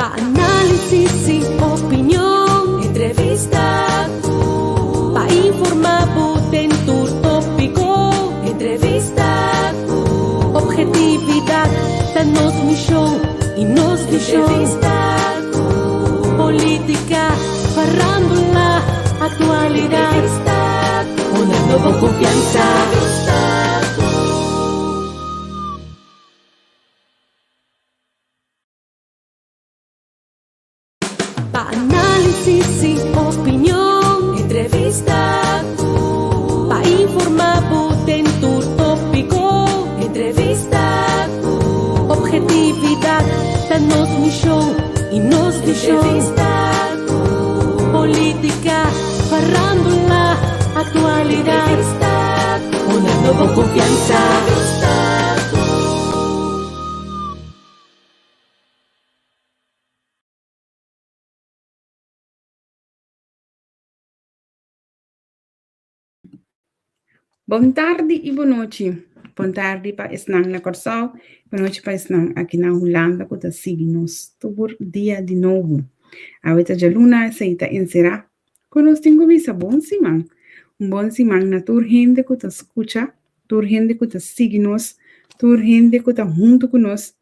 Pa análisis y opinion, entrevista cu. Pa informa bo den tur tópico, entrevista cu. Objetividad ta nos misión y nos visión. Entrevista cu. Política, farándula, actualidad. Entrevista cu. Poniendo bo confianza. Entrevista cu. Pa análisis y opinion, entrevista cu. Pa informa bo den tur tópico, entrevista cu. Objetividad ta nos misión y nos visión. Entrevista cu. Política, farándula, actualidad. Entrevista cu. Poniendo bo confianza. Entrevista cu. Bon tardi i bon nochi. Bon tardi pa esnan na Kòrsou, bon nochi pa esnan aki na Hulanda ku ta sigui nos tur dia di nobo. Awe ta djaluna, esei ta enserá ku nos tin ku bisa bon siman. Un bon siman na tur hende ku ta skucha, tur hende ku ta sigui nos, tur hende ku ta huntu ku nos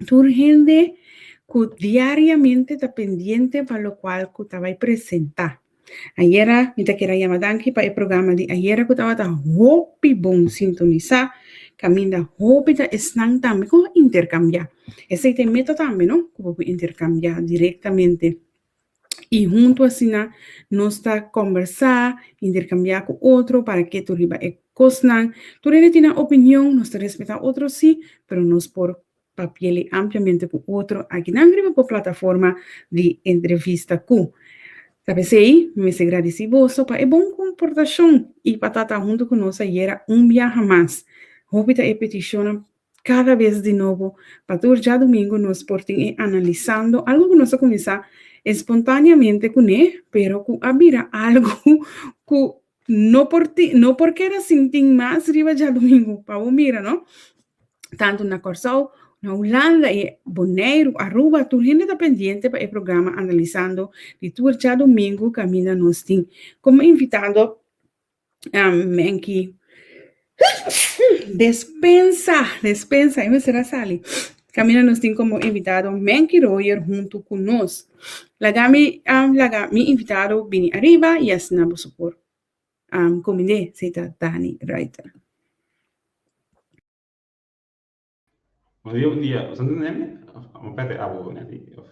Tur hende ku diariamente ta pendiente pa lokual ku ta bai presentá. Ayera mi ta kere a yama danki pa e programa di ayera ku tabata hopi bon sintonisá, kaminda hopi ta esnan tambe ku a interkambiá. Esei ta e meta tambe no, ku bo por interkambiá direktamente. I huntu asina nos ta kombersá, interkambiá ku otro para ke tur riba e kosnan. Tur hende tin nan opinion, nos ta respetá otro sí, pero nos por papi'el ampliamente ku otro akinan riba bo plataforma di entrevista ku. Ta p'esei mi mester gradisí boso pa e bon komportashon i pa ta ta huntu ku nos ayera un biaha mas. Hopi ta e petishonnan Kada bes di nobo, pa tur djadumingu nos por tin e analisando algu ku nos a kuminsá espontaneamente kuné, pero ku a bira algu ku no por tin, no por keda sin tin mas riba djadumingu. Pa bo mira, no? Tantu na Kòrsou, na Hulanda i Boneiru, Aruba, tur hende ta pendiente pa e programa Analisando di tur djadumingu kaminda nos tin komo invitado Menki. Despensa, despensa, e mester a sali. Camina nos tin como invitado Menki Royer hunto cu nos. Laga mi, um, laga mi invitado bini ariba y asina boso por um, cominde, sei ta Dani Ruiter. Bon dia, bon dia. Bo ta entende mi? Of mi perde abo net di of.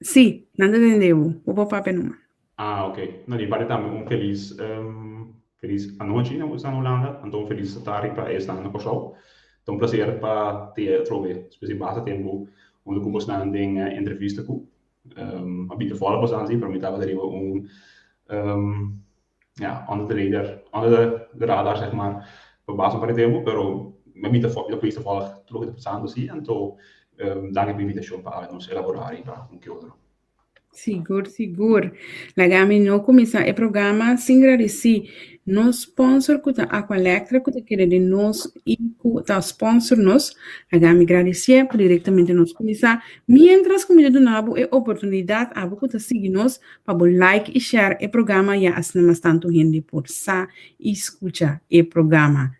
Sí, nan ta tende bo. Bo por papia numa. Ah, ok. No, di parti tambe un felis felis anochi na esnan na Hulanda, anto un felis tardi pa esnan na Kòrsou. Ta un plaser pa te atrobe despues di basta tempu huntu ku bosnan den entrevista ku. A bita fòlò bosnan si, pero mi tabata riba un ja, under the radar, under de, de radar zeg maar, pa basta un par di tempu, pero mi a bita mi ta please ta volg tur loke ta pasando si, anto danki pa invitashon pa awe nos elaborá riba un ke otro. Sigur, sigur. Laga mi no kuminsá e programa sin gradisí nos sponsor ku ta Aqualectra ku ta kere den nos i ku ta sponsor nos. Laga mi gradisié pa direktamente nos kuminsá. Miéntras ku mi ta duna bo e oportunidat abo ku ta sigui nos pa bo like i share e programa ya asina mas tantu hende por sa i skucha e programa.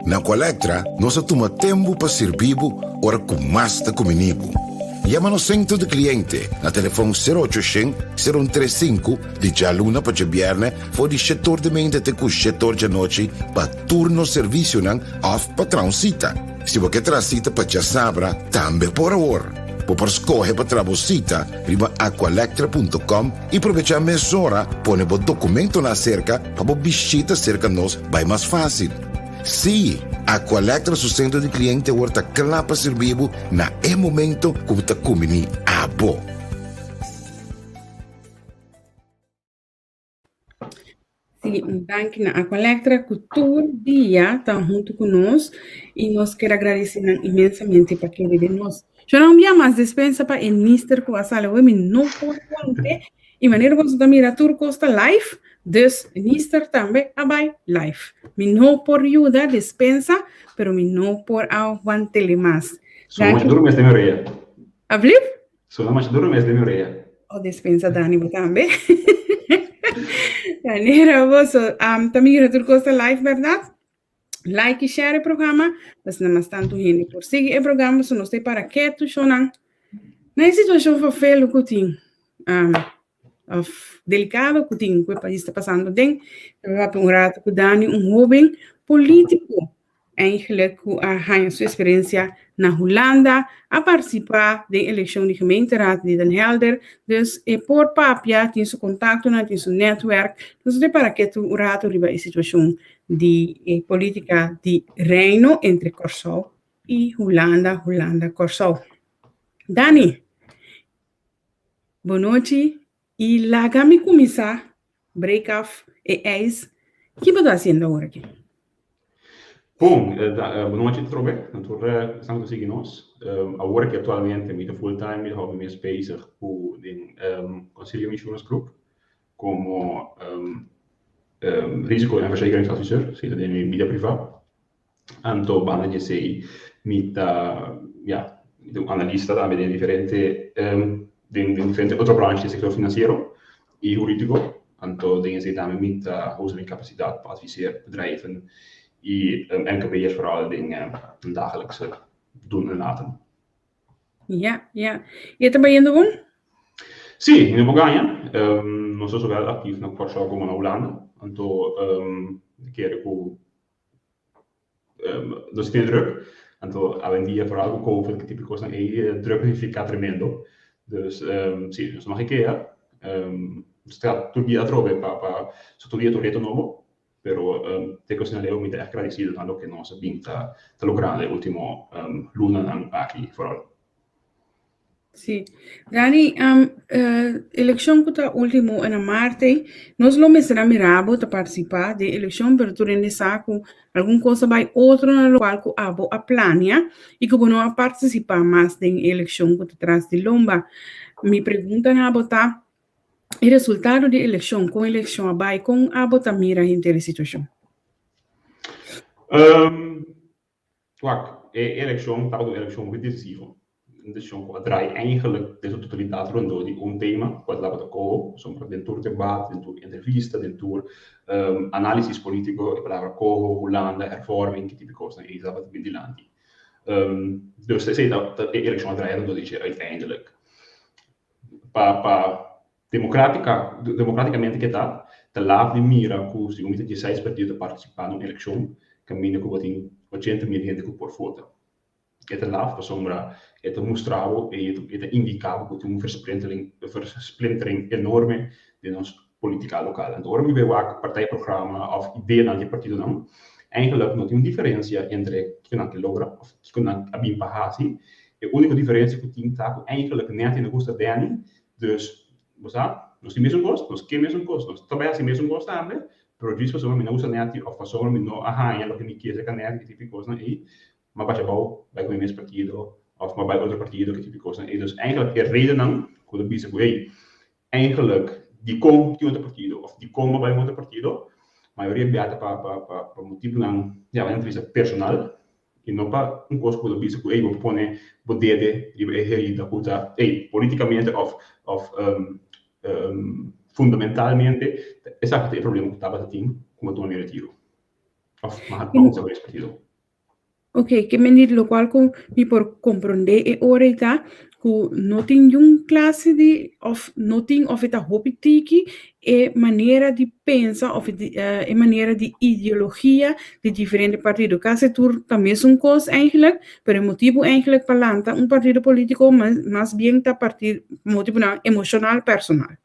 Na Aqualectra nos a tuma tempu pa sirbi bo ora ku mas ta kumini bo. Yama nos sentro di kliente na telefon sero ocho shen, sero un tres sinku di djaluna pa djabièrnè for di shetor di mente te ku shetor djanochi pa tur nos servisionan òf pa traha un sita. Si bo ke traha sita pa djasabra, tambe por awor. Bo por skohe pa traha bo sita riba aqualectra punto com i probechá mesora pone bo dokumentonan aserka pa bo bishita serka nos bai mas fásil. Sí, Aqualectra su sentro di kliente awor ta kla pa sirbi bo na e momento ku bo ta kumbiní abo. Sí, un danki na Aqualectra ku tur dia ta huntu ku nos i nos kier agradesé nan inmensamente pa kere den nos. Yo no bia mas despensa pa e mister ku a sali hoy, mi no por konte. I manera boso ta mira tur kos ta live. Dus Nister tambe a bai live. Mi no por yuda despensa, pero mi no por aguantele mas. Sona masha duro mes den mi orea. Ablief? Sona masha duro mes den mi orea. Oh, despensa Dani bo tambe. Manera boso um, ta mira tur kos ta live, berdad? Like y share e programa, asina mas tantu hende por sigui e programa, so nos ta para ketu shownan. Na e situacion vervelu ku tin, um, of delicado ku tin ku e pais ta pasando den, mi papia un rato ku Dani, un hoben politico Eigenlijk ku a haña su eksperensia na Hulanda, a partisipá den elekshon di gemeenteraad di Den Helder, dus e por papia, tin su kontaktonan, tin su nètwèrk. Nos ta para ketu un ratu riba e situashon di e politika di Reino entre Kòrsou i Hulanda, Hulanda-Kòrsou. Dani, bonochi i laga mi kuminsá break af e ijs. Ki bo ta hasiendo awor aki? Bon, bonochi atrobe na tur esnan ku ta sigui nos. Awor aki aktualmente mi ta full time, mi ta hou mi mes bezig ku den Consilium Insurance Group komo risico en verzekeringsadviseur, esei ta den mi bida privá. Anto banda di esei mi ta, ya, mi ta un analista tambe den diferente den diferente otro branch di sector financiero y huridico. Anto den esei tambe mi ta usa mi capacidad pa adviseer bedrijven y MKB'ers vooral den hun dagelijkse doen en laten. Ja, ja. Y e ta bayendo bon? Sí, mi no por gaña. Nos ta zowel actief na Kòrsou como na Hulanda. Anto mi kere ku Nos tin druk, anto awendia foral ku covid ku tipo di kosnan ei druk nifiká tremendo. Dus si, nos no mag kea. Nos ta tur dia atrobe pa pa so tur dia ta un reto nobo, pero te ku asina leu mi ta ègt gradisido na loke nos a bin ta logrando e ultimo lunanan aki foral. Sí. Dani, elekshon ku ta último na marte, nos lo mester a mira bo ta partisipá den elekshon, pero tur hende sa ku algun kos a bai otro na lokual ku abo a plania i ku bo no a partisipá mas den e elekshon ku ta tras di lomba. Mi pregunta na abo ta, e resultado di elekshon, kon elekshon a bai, kon abo ta mira henter e situashon? Wak, e elekshon tabata un elekshon hopi desisivo. Un desishon ku a draai eigenlik den su totalidat rondó di un tema, kual tabata koho, pasobra den tur debat, den tur entrevista, den tur análisis polítiko e palabra koho, Hulanda, hervorming, ki tipo di kosnan ei tabata bin dilanti. Dus esei ta e elekshon a draai rondó di dje uiteindelijk. Pa pa Democratica, democraticamente ke ta, ta laat di mira ku segun mi ta dieseis partido ta participa na un elekshon kaminda ku bo tin ochenta mil hende ku por vota. E ta laat pasobra e ta mustra bo i e ta indica bo ku tin un versplintering, versplintering enorme den nos politica lokal. Anto ora mi bai wak partijprogramma of ideanan di e partidonan, eigenlijk no tin un diferencia entre kiko nan ke logra of kiko nan a bin pa hasi. E unico diferencia ku tin ta ku eigenlijk Netty no gusta Danny Dus, bo sa, nos tin mesun kos, nos ke mesun kos, nos ta bai hasi mesun kos tambe, pero djis pasobra mi no gusta nèt òf pasobra mi no a haña loke mi kier serka nèt, ki tipo di kosnan ei, m'a basha abou, bai ku mi mes partido òf m'a bai otro partido, ki tipo di kosnan ei. Dus eigentlik e redennan ku ta bisa ku hey, eigentlik dikon tin otro partido òf dikon m'a bai un otro partido, mayoria bia ta pa pa pa motibunan, ya, nan ta bisa personal, I no pa un kos ku bo ta bisa ku ey bo por pone bo dede riba e herida ku ta ey politikamente òf òf fundamentalmente esaki ta e problema ku tabata tin ku bo tuma mi retiro òf mi a kuminsá ku es partido. Oké, ke men di lokual ku mi por komprondé e ora ei ta ku no tin niun klase di òf no tin òf e ta hopi tiki e manera di pensa òf e manera di ideologia di diferente partido. Kasi tur ta mesun kos eigenlijk, pero e motibu eigenlijk pa lanta un partido polítiko mas bien ta parti motibunan emoshonal personal.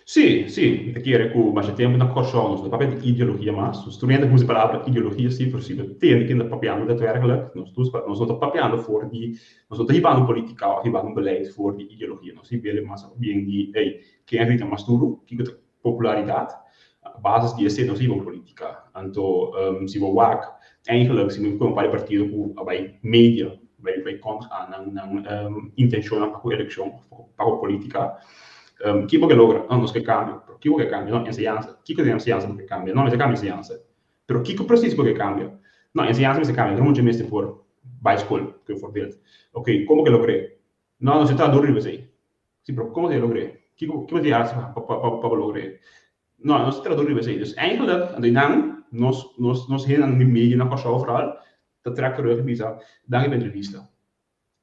Sí, sí, mi ta kere ku masha tempu na Kòrsou nos no ta papia di ideologia mas. Nos tur hende usa e palabra ideologia sí, pero si bo tende ken ta papiando daadwerkelijk, nos tur nos no ta papiando for di, nos no ta hibando politica òf hibando un beleid for di ideologia. Nos hib'el mas bien di, ey, ken a grita mas duru, kiko ta popularidat, a basis di esei nos hiba un politica. Anto si bo wak, eigenlijk si bo kompara e partido ku a bai media, bai bai kontra nan nan intenshonnan pa ku elekshon òf pa ku politica. Kiko bo ke logra? No, nos ke kambio. Pero kiko bo ke kambia? No, enseñansa. Kiko den enseñansa bo ke kambia? No, mester kambia enseñansa. Pero kiko presis bo ke kambia? No, enseñansa mester kambia. Tur mucha mester por bai skol, bijvoorbeeld. Oké, kon bo ke logr'é? No, nos ta traha duru riba esei. Si, pero kon bo ta logr'é? Kiko bo ta hasi pa bo logr'é? No, nos ta traha duru riba esei. Dus eigenlijk, anto einan, nos, nos, nos hendenan di medio na Kòrsou vooral, ta trèk terug i bisa, Danki pa e entrevista.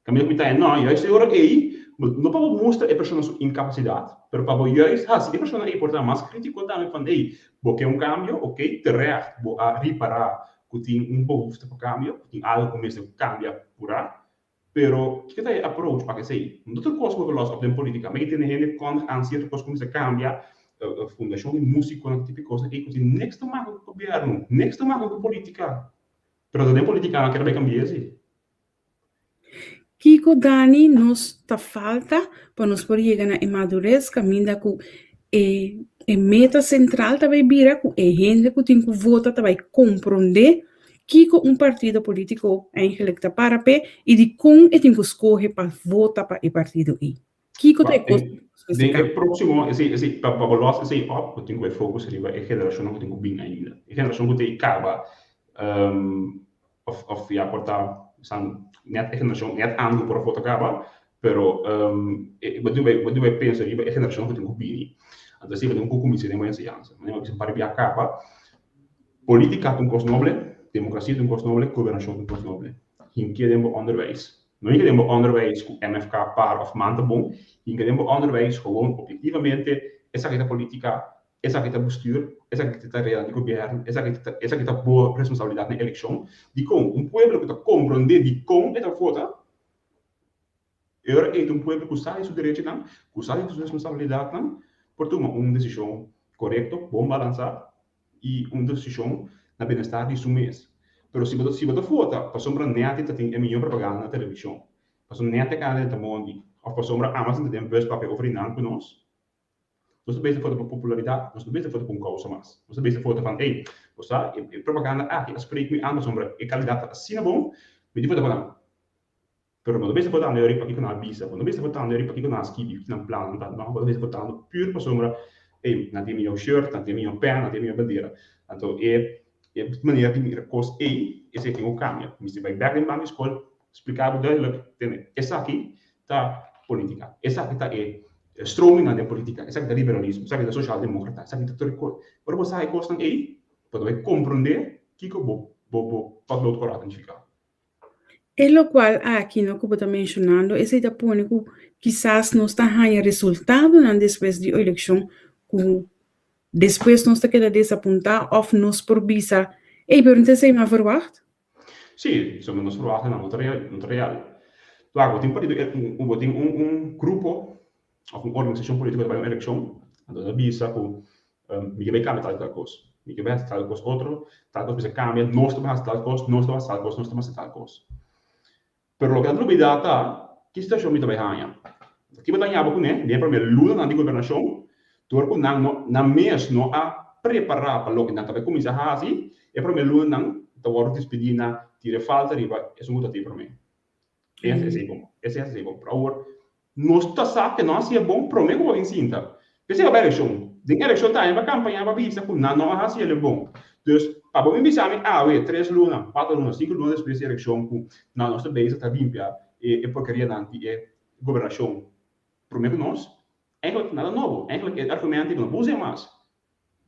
Kaminda ku mi ta e no, juist e ora ei, no pa bo mustra e persona su inkapasidat, pero pa bo juist hasi e persona ei por ta mas kritiko tambe van ey, bo ke un kambio, ok, terecht bo a ripará ku tin un behoefte pa kambio, ku tin algu ku mester kambia purá, pero kiko ta e approach pa esei? No ta tur kos ku bo ta los op den politika, mi ke tene hende kondig aan sierto kos ku mester kambia, fundashon di musikonan, tipo kosnan ei ku tin niks te maka ku gobièrnu, niks te maka ku politika, pero ta den politika nan kere bai kambia esei. Kiko Dani nos ta falta pa nos por yega na e madurez kaminda ku e e meta sentral ta bai bira ku e hende ku tin ku vota ta bai komprondé kiko un partido polítiko eigenlijk ta para p'e i dikon e tin ku skohe pa vota pa e partido ei. Kiko ta e kos ku nos mester Den e kambia? próksimo, esei esei pa pa bo lòs esei òp, bo tin ku bai focus riba e generashonnan ku tin ku bin ainda. E generashon ku ta ei kaba Of of ya por ta san net e generashon net antes ku por a vota kaba, pero bo tin bo tin bai pensa riba e generashon ku tin ku bini. Anto esei bo tin ku kuminsá den bo enseñansa. Manera bo bisa un par di bia kaba, politika ta un kos noble, demokrasia ta un kos noble, gobernashon ta un kos noble. Hinkia den bo onderwijs. No hinkia den bo onderwijs ku MFK, par of man ta bon, hinkia den bo onderwijs gewoon objetivamente esaki ta politika, Esaki ta bestuur, esaki ta tarea di gobierno, esaki ta esaki ta bo responsabilidad na eleccion. Dicon? Un pueblo cu ta comprende dicon e ta vota, e ora ey ta un pueblo cu sa di su derechonan, cu sa di su responsabilidadnan, por tuma un decision corecto, bon balansa y un decision na bienestar di su mes. Pero si bo ta si bo ta vota pasobra neti ta tin e miyo propaganda na television, pasobra neti a cana den ta mondi, of pasobra Amazon ta den bus papia over di nan cu nos, Nos ta bezig foto pa popularidat, nos ta bezig foto pa un kousa mas. Nos ta bezig foto van, ey, bo sa, e propaganda aki a spreek mi aan pasobra e kalidat ta asina bon, mi tin foto pa nan. Pero bo no ta bezig votando yori pakiko nan a bisa, bo no bezig votando yori pakiko nan a skibi, ki nan plannan ta. No, bo ta bezig votando pur pasobra, ey, nan tin e mihó shirt, nan tin e mihó pèn, nan tin e mihó bandera. Anto e e manera di mira kos ey, esei tin ku kambia. Mester bai bèk den bank di skol, splika bo duidelijk, tende, esaki ta politica. Esaki ta e stromingnan den politica. Esaki ta liberalismo. Esaki ta socialdemocrata. Esaki ta tur e cos. Ora bo sa e cosnan ey, bo ta bay comprende kico bo bo bo potlood cora ta nifica. E locual aki no cu bo ta mencionando, esey ta pone cu kisas nos ta haña resultadonan despues di eleccion cu despues nos ta keda desapunta of nos por bisa, ey pero no ta esey mi a verwacht? Sí, pasobra nos verwachtingnan no ta real, no ta real. Wak, bo tin partido, bo tin un un grupo òf un organisashon polítiko ta bai un elekshon, anto ta bisa ku mi ke bai kambia tal i tal kos, mi ke bai hasi tal kos otro, tal kos mester kambia, nos ta bai hasi tal kos, nos ta bai hasi tal kos, nos ta bai hasi tal kos. Pero loke nan ta lubidá ta ki situashon mi ta bai haña. Ki bo ta haña bo kuné den e promé lunanan di gobernashon, dor ku nan no nan mes no a prepará pa loke nan ta bai kuminsá hasi, e promé lunanan ta wòrdu dispidí na tira e falta riba esun ku ta tin promé. E hasi esei bon, esei hasi esei bon. Pero awor Nos ta sa ke no a hasi e bon prome ku bo bin sinta. P'esei bo bai elekshon. Den elekshon tambe bo kampaña pa bisa ku nan no a hasi el e bon. Dus, pa bo bin bisa mi awe, tres luna, kuater luna, sinku luna despues di elekshon ku nan nos ta bezig ta limpia e e porkerianan di e gobernashon prome ku nos, eigenlijk nada nobo. Eigenlijk e argumento ei bo no por usa mas.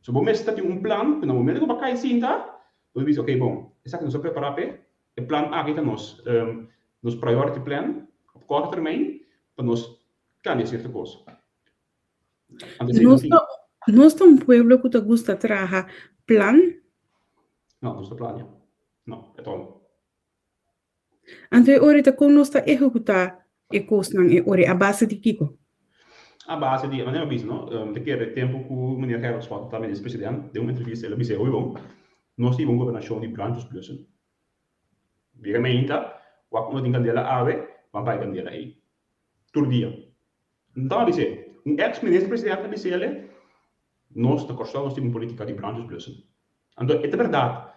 So bo mester ta tin un plan ku na momento ku bo a kai sinta, bo ta bisa, ok bon, esaki nos a prepará p'e, e plan aki ta nos nos priority plan op korte termijn pa nos kambia sierto kos. Anto esei no Nos tin. ta nos ta un pueblo ku ta gusta traha plan? No, nos ta plania. No, at all. Anto e ora ta kon nos ta ehekutá e kosnan e ora a base di kiko? A base di, manera mi a bisa no, mi ta kere tempu ku meneer Gerrit Schotten ta minister president, den un entrevista el a bisa hopi bon, nos tin un gobernashon di brandjesblussen. Bira meinta, wak unda tin kandela awe, ban paga e kandela ei. Tur dia. Nta a bis'é, un ex minister president a bis'é nos na Kòrsou nos tin un politika di brandjesblussen. Anto e ta bèrdat,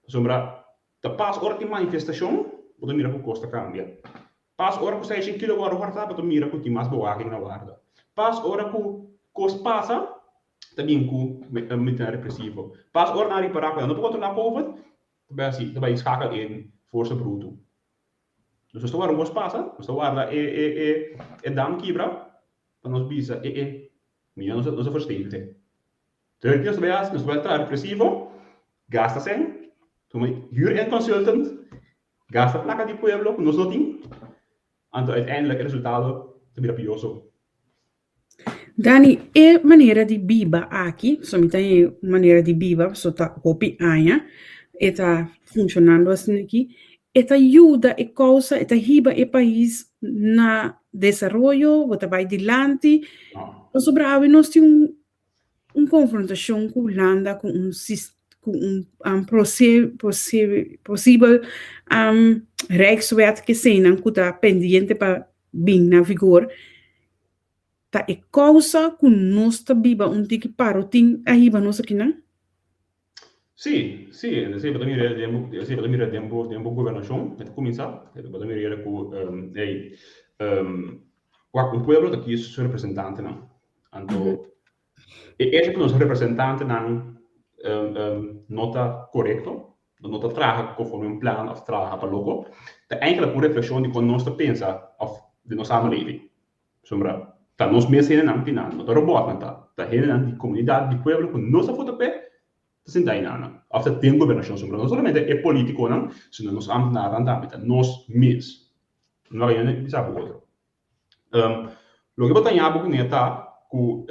pasobra Ta pas ora tin manifestashon bo ta mira ku kos ta kambia. Pas ora ku seishen kilo wòrdu hòrtá bo ta mira ku tin mas bewaking na warda. Pas ora ku kos pasa, ta bin ku medida represivo. Pas ora nan ripará ku nan no por kontrolá Covid, ta bai hasi, ta bai skakel in forsa brutu. Nos ta warda un kos pasa, nos ta warda e e e e dam kibra pa nos bisa e e mira nos nos a verstevig'e. Terwijl ki nos ta bai hasi, nos ta bai traha represivo, gasta sèn, tuma hür en consultant, gasta plaka di pueblo ku nos no tin, anto uiteindelijk e resultado ta bira pió so. Dani, e manera di biba aki, so mi ta e manera di biba, so ta hopi aña, e ta funcionando asina aki, e ta yuda e causa, e ta hiba e pais na desaroyo, bo ta bai dilanti, pasobra awe nos tin un un confrontacion cu Hulanda cu un cu un posibel Rijkswet keseinan cu ta pendiente pa bin na vigor, ta e causa cu nos ta biba un tiki parotin a hiba nos akinan? Sí, sí, esei bo ta mira den bo, esei bo ta mira den bo, den bo gobernacion, e ta cuminsa, bo ta mira cu, ey, wak, un pueblo ta kies su representantenan, anto e hecho cu nos representantenan no ta corecto, no ta traha conforme un plan of traha pa loco, ta eigenlijk un reflexion di con nos ta pensa of den nos samenleving. Pasobra ta nos mes hendenan tin nan, no ta robotnan ta, ta hendenan di comunidad, di pueblo cu nos a vota p'e, ta sinta einan of ta den gobernacion. Pasobra no solamente e politiconan, sino nos ambtenaarnan tambe, ta nos mes. No a yende bisa bo otro. Loke bo ta ña bo kuné ta ku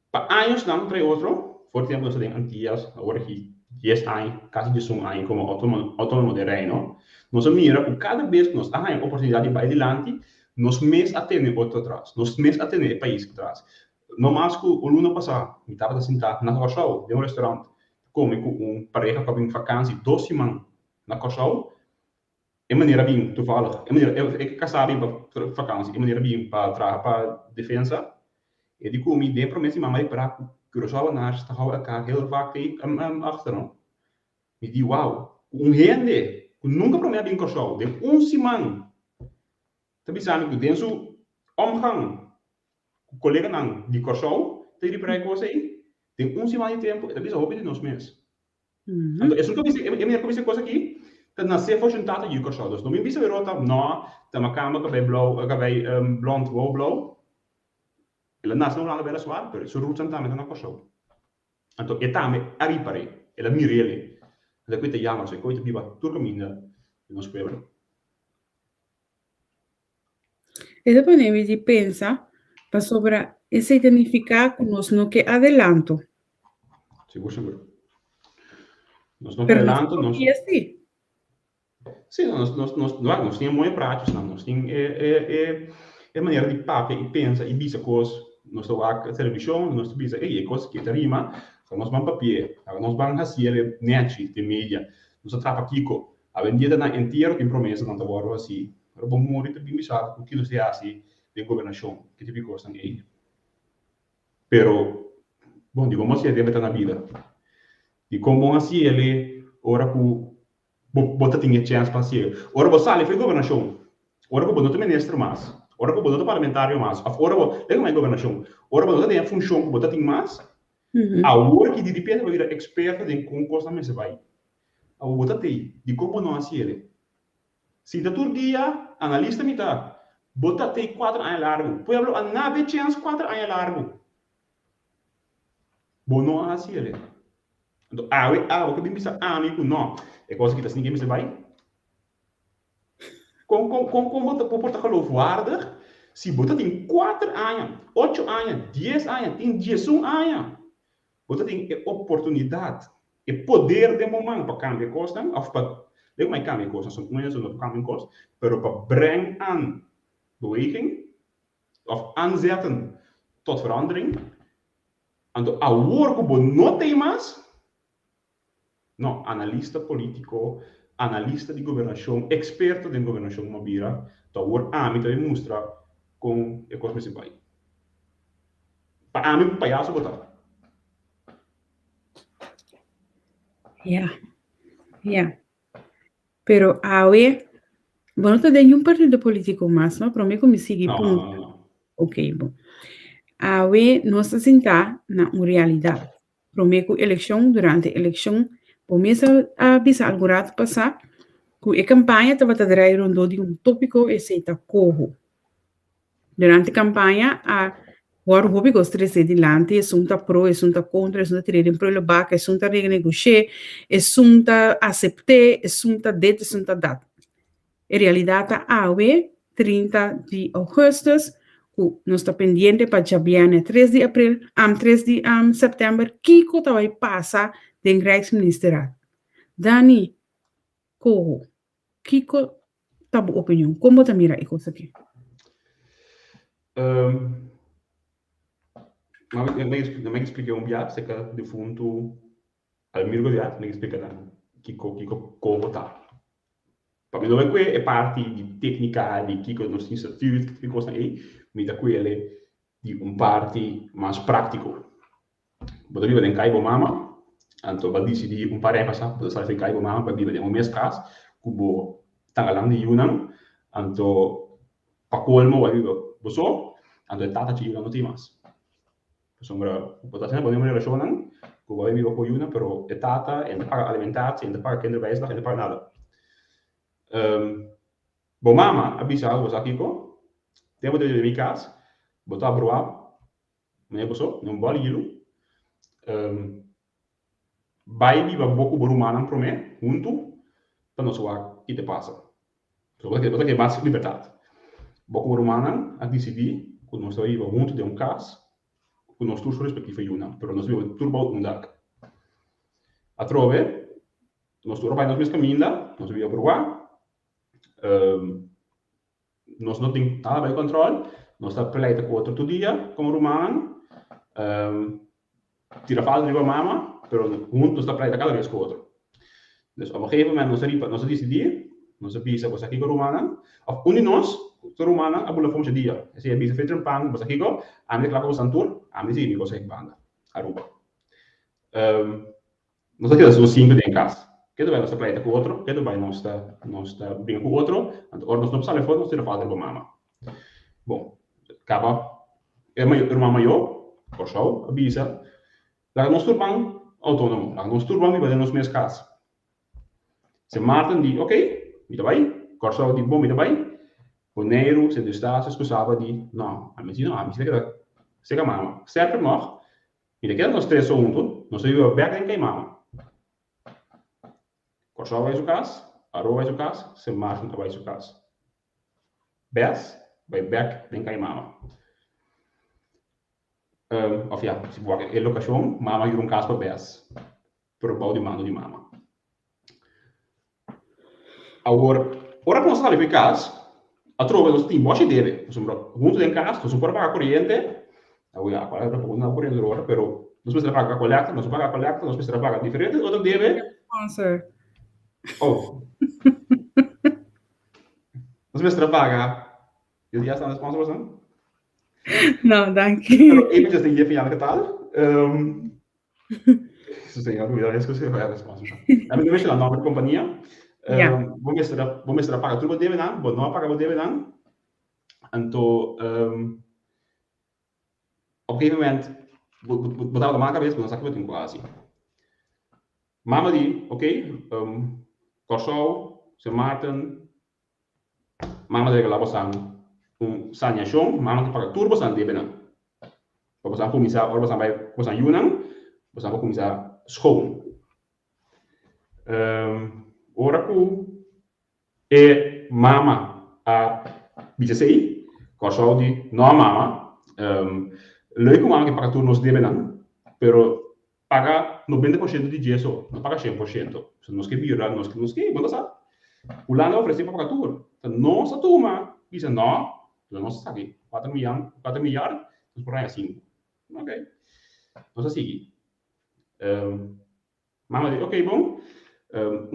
pa añosnan trae otro, for tempu nos ta den Antias, awor aki dies aña, kasi diesun aña komo outónomo den Reino, nos a mira ku kada bes ku nos a haña oportunidat di bai dilanti, nos mes a tene otro atras, nos mes a tene e pais atras. No mas ku un luna pasá mi tabata sintá na Kòrsou den un restaurant ta kome ku un pareha ku a bin fakansi dos siman na Kòrsou. E manera bin toevallig, e manera e kasá bin pa vakansi, e manera bin pa traha pa defensa, e di ku mi den promé siman mi a ripará ku Curaçaoenaars ta hou elkaar heel vaak achter no. Mi di wou, ku un hende ku nunka promé a bin Kòrsou den un siman ta bisa mi ku den su omgang ku koleganan di Kòrsou ta ripará e kos ei, den un siman di tempu e ta bisa hopi di nos mes. Anto esun ku bisa, e manera ku bisa e kos aki, ta nasé for shun tata yu Kòrsou. Dus no mi bisa wero ta nò, ta makamba kabei blou, kabei blònt wou blou. El a nase na Hulanda weliswaar, pero su rootsnan tambe ta na Kòrsou. Anto e tambe a ripar'é, el a mir'é. Anto ku e ta yama, so e koe ta biba tur kaminda den nos pueblo. E ta pone mi di pensa pasobra esei ta nifiká ku nos no ke adelanto. Sigur, sigur. Nos no ke Pero nos adelanto, por nos... kia sí. Sí, nos, nos, nos, no, nos tin e mooi praatjesnan, nos tin e, e, e, e manera di papia i pensa i bisa kos. Nos ta wak televishon, nos ta bisa, ei, e kos aki ta rima, laga nos ban papi'é, laga nos ban hasié nechi den media. Nos ta trapa kiko. Awendia ta nan entiero tin promesanan ta wòrdu hasí. Ora bo muri ta bin bisa bo ku ki nos tin hasi den gobernashon, ki tipo di kosnan ei. Pero, bon, dikon bo hasié den ta na bida? Dikon bo hasié el ora ku bo bo ta tin e chèns pa hasié? Ora bo sali for e gobernashon, ora ku bo no ta minister mas, ora ku bo no ta parlamentario mas, òf ora bo, lei kuma e gobernashon, ora bo no ta den e funshon ku bo ta tin mas, awor ki diripente bo bira eksperto den kon kosnan mester bai. Awor bo ta tei, dikon bo no hasi el? Sinta tur dia, analista mi ta. Bo ta tei kuater aña largu. Pueblo a nabe chèns kuater aña largu. Bo no a hasi el. Anto awe abo ke bin bisa ami ku no, e kos aki ta asina ke mester bai? Kon kon kon kon bo ta bo por ta geloofwaardig si bo ta tin kuater aña, ocho aña, dies aña, tin diesun aña? Bo ta tin e oportunidat, e poder den bo man pa kambia e kosnan, òf pa, lei ku kambia e kosnan, son un hende no por kambia un kos, pero pa breng aan beweging, òf aanzetten tot verandering, anto awor ku bo no t'ei mas, no, analista polítiko, analista di gobernashon, eksperto den gobernashon bo a bira, anto awor ami ta bin mustra kon e kos mester bai. Pa ami un payaso bo ta. Ya, ya. Pero awe, bo no ta den niun partido politico mas, no? Prome cu mi sigui No, puntra. no, no. Oké, bon. Awe nos ta sintá na un realidat. Promé ku elekshon, durante elekshon, bo mes a bisa algun ratu pasá ku e kampaña tabata drai rondó di un tópiko, esei ta koho. Durante kampaña a wòrdu hopi kos tresé dilanti, esun ta pro, esun ta kontra, esun ta tir'é den prulebak, esun ta renegosh'é, esun ta asept'é, esun ta dit, esun ta dat. E realidat ta awe, 30 di ougùstùs, ku nos ta pendiente pa djabièrnè tres di april, tres di sèptèmber, kiko ta bai pasa den Rijksministerraad. Dani, koho, kiko ta bo opinion? Kon bo ta mira e kos aki? Um, mi expliqué un bia acerca defunto Almir Goliat, mi explica nan kiko kiko koho ta. Pa mi no bai kue e parti di técnica di kiko nos tin statuut, kiko kosnan ei, mi ta kuele di un parti mas práctico. Bo ta biba den kai bo mama, anto bo a disidí un par aña pasá bo ta sali for di kai bo mama pa biba den un mes kas ku bo tangalan di yunan, anto pa kolmo bo a biba bo so, anto e tata chi yunan no tin mas. Pasobra bo ta asina bo den un relashonnan ku bo a biba ku yunan pero e tata e no ta paga alimentatie, e no ta paga kinderbijslag, e no ta paga nada. Bo mama a bisa bo sa kiko? Tempu bo ta biba den mi kas bo ta bruá Meneer boso, den un bòl hilu. Bai biba bo ku bo rumannan promé huntu pa nos wak ki ta pasa. So bo ta ke mas libertat. Bo ku bo rumannan a disidí ku nos ta bai biba huntu den un kas ku nos tur su respektivo yunan, pero nos biba tur bou un dak. Atrobe nos tur a bai nos mes kaminda, nos a biba bruá. Nos no tin nada bai control, nos ta pleita cu otro tur dia como rumannan, tira falta riba mama, pero hunto nos ta pleita cada bes cu otro. Dus op een gegeven moment nos a riba, nos a dicidi, nos a bisa bo sa kico rumannan, of un di nos, tur rumannan a bula for mucha dia. Esey a bisa Fritz Trempan, bo sa kico, ami ta cla cu bosan tur, ami sigui mi cos aki banda, Aruba. Nos ta keda solo sinku den kas. Ke ta bai nos ta pleita ku otro, ke ta bai nos ta nos ta bringa ku otro, anto ora nos no por sali afó nos tira falta riba mama. Bon, kaba e mayo e ruman mayó, Kòrsou, a bisa, Laga nos tur ban outónomo, laga nos tur ban biba den nos mes kas. Sint Maarten di, Oké, mi ta bai. Kòrsou di, Bon, mi ta bai. Boneiru, Sint Eustatius ku Saba di, No, ami si no, ami si ta keda serka mama. Sterker nòg, Mi ta keda nos tres so huntu, nos ta biba bek den kai mama. Kòrsou a bai su kas, Aruba a bai su kas, Sint Maarten a bai su kas. Bes bai bek den kai mama. Òf ya, si bo wak e lokashon, mama a yura un kas pa bes, pero bou di mando di mama. Awor, ora ku nos sali for kas, atrobe nos tin boshi debe, pasobra huntu den kas nos no por a paga koriente, awor ya akora tampoco no koriente tur ora, pero nos mester a paga kolekta, nos no paga kolekta, nos mester a paga diferente otro debe. Sponsor. Oh. Nos mester a paga, ya staan de sponsor boso? No, danki. Pero eventjes den jef en getal. Señor, mira, es que se vai resposta. A mi no menciona nombre de compañía. Ja. Bo mester a, bo mester a paga tur bo debenan, bo no a paga bo debenan. Anto, op een gegeven moment, bo, bo, bo tabata mal cabes, bo no sa kico bo tin cu haci. Mama di, ok, Kòrsou, Sint Maarten, Mama ta regalá bosan un saneashon, mama ta paga tur bosan debenan. Pa bosan kuminsá, ora bosan bai ku bosan yunan, bosan por kuminsá schoon. Ora ku e mama a bisa esei, Kòrsou di, No mama, leuk ku mama ke paga tur nos debenan, pero Paga 90% di dje so, no paga 100%. So nos ke bira, nos ke, nos ke, bo ta sa. Hulanda a ofresé pa paga tur. Ta nos a tuma, bisa no, lo nos a saki kuater miyan, kuater milyar, nos por haña sinku. Ok. Nos a sigui. Mama di, ok bon,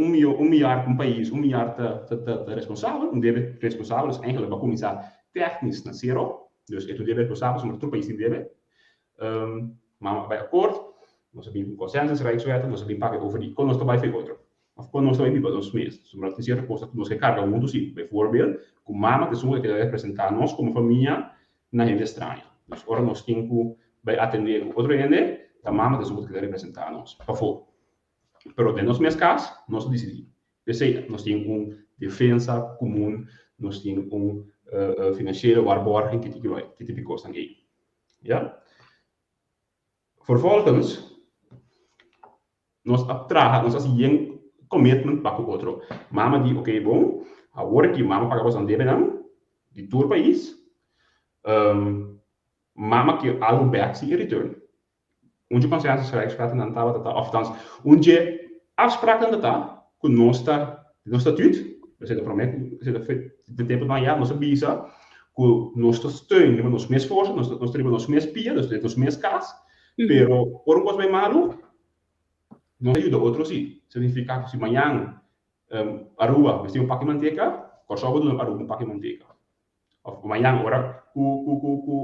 un miyo, un milyar un pais, un milyar ta, ta, ta, ta responsabel, un debe responsabel, dus eigenlijk bo a kuminsá tèknis na sero, dus e ta un debe responsabel, pasobra tur pais tin debe. Mama a bai akord, nos a bin ku consensus Rijkswetten, nos a bin papia over di kon nos ta bai for otro, of kon nos ta bai biba nos mes. Pasobra tin sierto kos ku nos ke karga huntu si. Bijvoorbeeld, ku mama ta esun ku ta keda representá nos komo famia. na hende straño. Dus ora nos tin ku bai atendé ku otro hende, ta mama ta esun ku ta keda representá nos pafó. Pero den nos mes kas, nos ta disidí. P'esei nos tin un defensa komun, nos tin un financiële waarborging, ki tipo di kosnan ei. Ya. Vervolgens, nos a traha, nos a hasi yen commitment pa ku otro. Mama di, ok bon, awor aki mama paga boso nan debenan di tur pais, mama ke algu bek si in return. Un dje consensusrijkswetten tabata ta, of althans, un dje afspraaknan ta ta ku nos ta, den nos statuut, esei ta promé ku, esei ta den tempunan ya, nos a bisa ku nos ta steun riba nos mes forsa, nos ta nos ta riba nos mes pia, nos ta den nos mes kas, pero ora un kos bai malu, nos ta yuda otro si. Significa ku si mañan Aruba mester un paki manteka, Kòrsou bo duna Aruba un paki manteka. Of mañan ora ku ku ku ku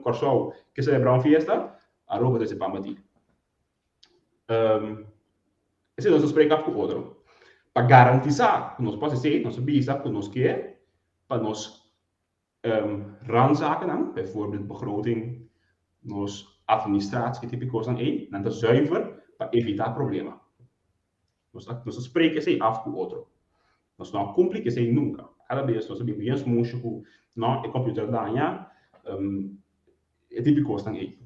Kòrsou ke selebrá un fiesta, Aruba ta trese pan batí. Esei nos a spreek af ku otro. Pa garantisá ku nos por hasi esei, nos a bisa ku nos ke pa nos randzakennan, bijvoorbeeld begroting, nos administratie, e tipo di kosnan ei, nan ta zuiver pa evitá problema. Nos a nos a spreek esei af ku otro. Nos no a kumpli ku esei nunka. Kada bes nos a bin bien smusha ku no, e computer a daña, e tipo di kosnan ei.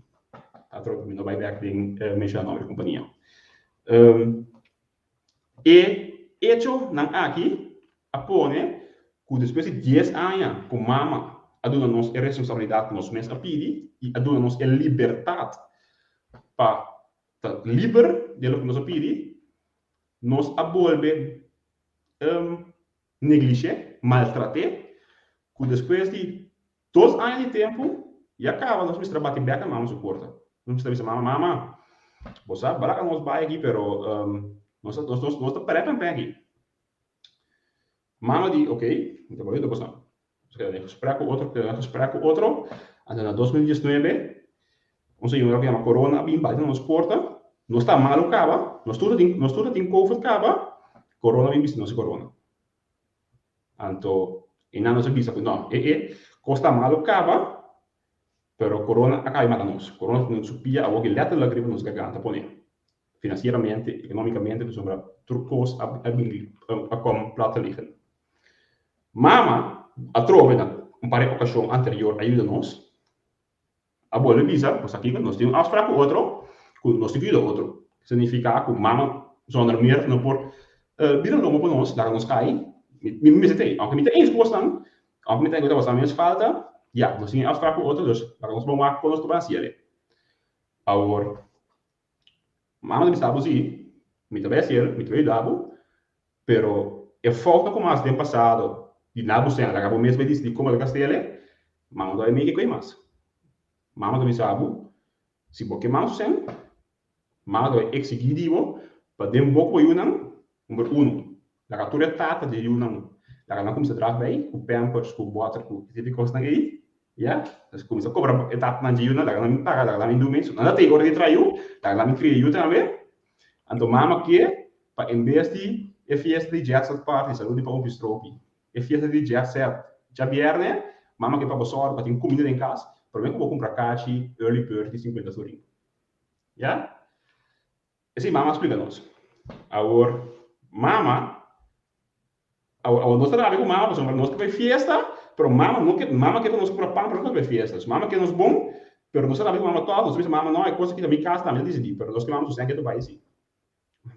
Atrobe mi no bai bek den menshoná nòmber di kompania. E echonan aki a pone ku despues di dies aña ku mama a duna nos e responsabilidat ku nos mes a pidi i a duna nos e libertat pa ta liber den loke nos a pidi, nos a bolbe neglish'é, maltrat'é, ku despues di dos aña di tempu ya kaba nos mester a bati bèk na mama su porta. Nos mester a bisa mama, Mama, bo sa bala ka nos bai aki pero nos nos ta pèrdè pèmpè aki. Mama di, Ok, mi ta bai yuda boso. Nos keda den gesprek ku otro, keda den gesprek ku otro. Anto na 2019, un señora ku yama Corona a bin bati na nos porta. Nos ta malu kaba, nos tur ta tin, nos tur ta tin covid kaba, Corona a bin bisti nos e Corona. Anto einan nos a bisa ku no, e e kos ta malu kaba, pero Corona a kaba di mata nos. Corona ta tene su pia awor ki letterlijk riba nos garganta pone. Financieramente, economicamente, pasobra tur kos a a bin a kom plat te liggen. Mama atrobe na un par di okashon anterior a yuda nos, a bolbe bisa, Nos aki nos tin un afsprak ku otro ku nos tin ku yuda otro. Signifiká ku mama zonder meer no por bira lomba pa nos, laga nos kai. Mi mester ta ei. Aunke mi ta eens ku bosnan, aunke mi ta enkontrá bosnan mes falta, ya, nos tin e afsprak ku otro, dus laga nos bon wak kon nos ta por hasi el. Awor, Mama ta bisa bo si, mi ta bai hasiel, mi ta bai yuda bo, pero e foutnan ku mi a hasi den pasado di na bo sena, laga bo mes bai disidí kon bo ta kastele, mama no ta bai miki ku ei mas. Mama ta bisa bo, si bo ke mas su sen, mama ta bai eksigí di bo pa den bo ku bo yunan, number uno, laga tur e tata di e yunan, laga nan kuminsá draf bai ku pampers, ku bòter, ku e tipo di kosnan ei, Ya, nos kuminsá kobra e tatanan dje yunan, laga nan bin paga, laga nan bin duna eso. Nan ta tei ora di traha yu, laga nan bin kria yu tambe. Anto mama ke pa en bes di e fiesta di jet set party, salud di pa un pistropi, e fiesta di jet set djabièrnè, mama ke pa bo sòru pa tin kuminda den kas, promé ku bo kumpra kachi early bird di sinkuenta florin. Ya? Esei mama a splika nos. Awor, mama, awor, awor nos ta rabia ku mama pasobra nos ke bai fiesta, pero mama no ke, mama ke pa nos kumpra pan pa nos bai fiesta. Dus mama ke nos bon, pero nos ta rabia ku mama tòg, nos ta bisa mama no, e kos aki ta mi kas, ta mi ta disidí, pero nos ke mama su sèn ke ta bai si.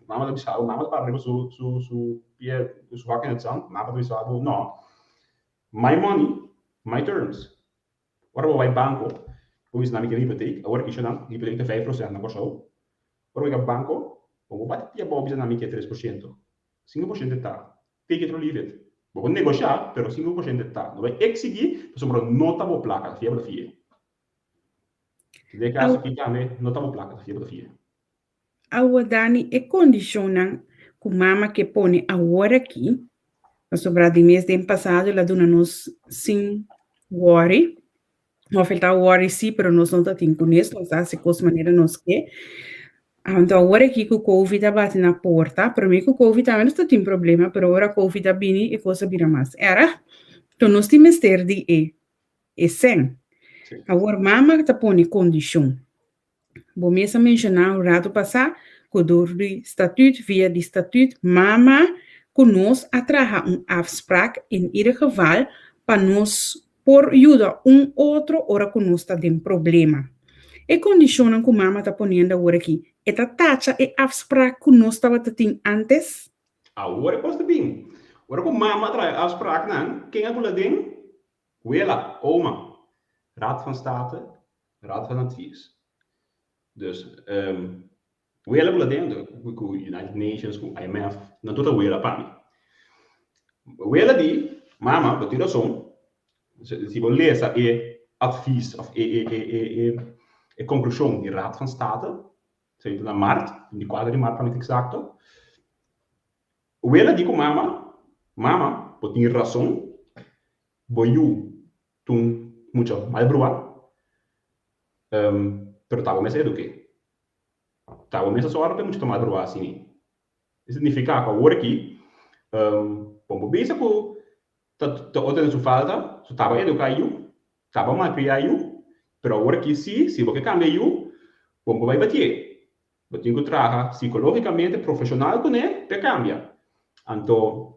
Mama ta bisa bo, mama ta para riba su, su, su pie, su hak in het zand, mama ta bisa bo, no, my money, my terms. Ora bo bai banko, bo bisa nan mi ken hipotek, awor kisha nan, hipotek ta 5% na Kòrsou. Ora bo yega banko, bo no bati pia abou bisa nan mi ke 3%. 5% ta, take it or leave it. Bo por negoshá, pero 5% ta. No bai eksigí, pasobra no ta bo plaka, ta fia bo ta fia. Den e kaso aki tambe, no ta bo plaka, ta fia bo ta fia. Awor Dani, e kondishonnan ku mama ke pone awor aki, pasobra di mes den pasado el a duna nos sin wòri, òf el ta wòri sí, pero nos no ta tin kunes, nos ta hasi kos manera nos ke. Anto awor aki ku Covid a bati na porta, promé ku Covid tambe nos ta tin problema, pero ora Covid a bini e kos a bira mas erg. Enton nos tin mester di e e sèn. Awor mama ta pone kondishon. Bo mes a menshoná un ratu pasá ku dor di statuut, via di statuut, mama ku nos a traha un afsprak in ieder geval pa nos por yuda un otro ora ku nos ta den problema. E kondishonnan ku mama ta poniendo awor aki, e ta tacha e afsprak ku nos tabata tin ántes? Awor e kos ta bin. Ora ku mama a traha e afspraknan, ken a bula den? Wela, oma, Raad van State, Raad van Advies. Dus, wela bula den ku United Nations, ku IMF, nan tur ta wela pa mi. Wela di, mama, bo tin rason, si bo lesa e advies of e konklushon di Raad van State, esei ta na mart, 24 di mart pa mi ta eksakto, wela di ku mama, mama, bo tin rason, bo yu Tun mucha mal brua, pero ta bo mes a eduke. Ta bo mes a sòru pa e mucha ta mal brua asina. E significa ku awor aki bo por bisa ku ta ta otro hende su falta, su taba eduka yu, taba malkria yu, pero awor aki si, si bo ke kambia yu, bo por bai batié. Bo tin ku traha sikologikamente profeshonal kuné pa e kambia. Anto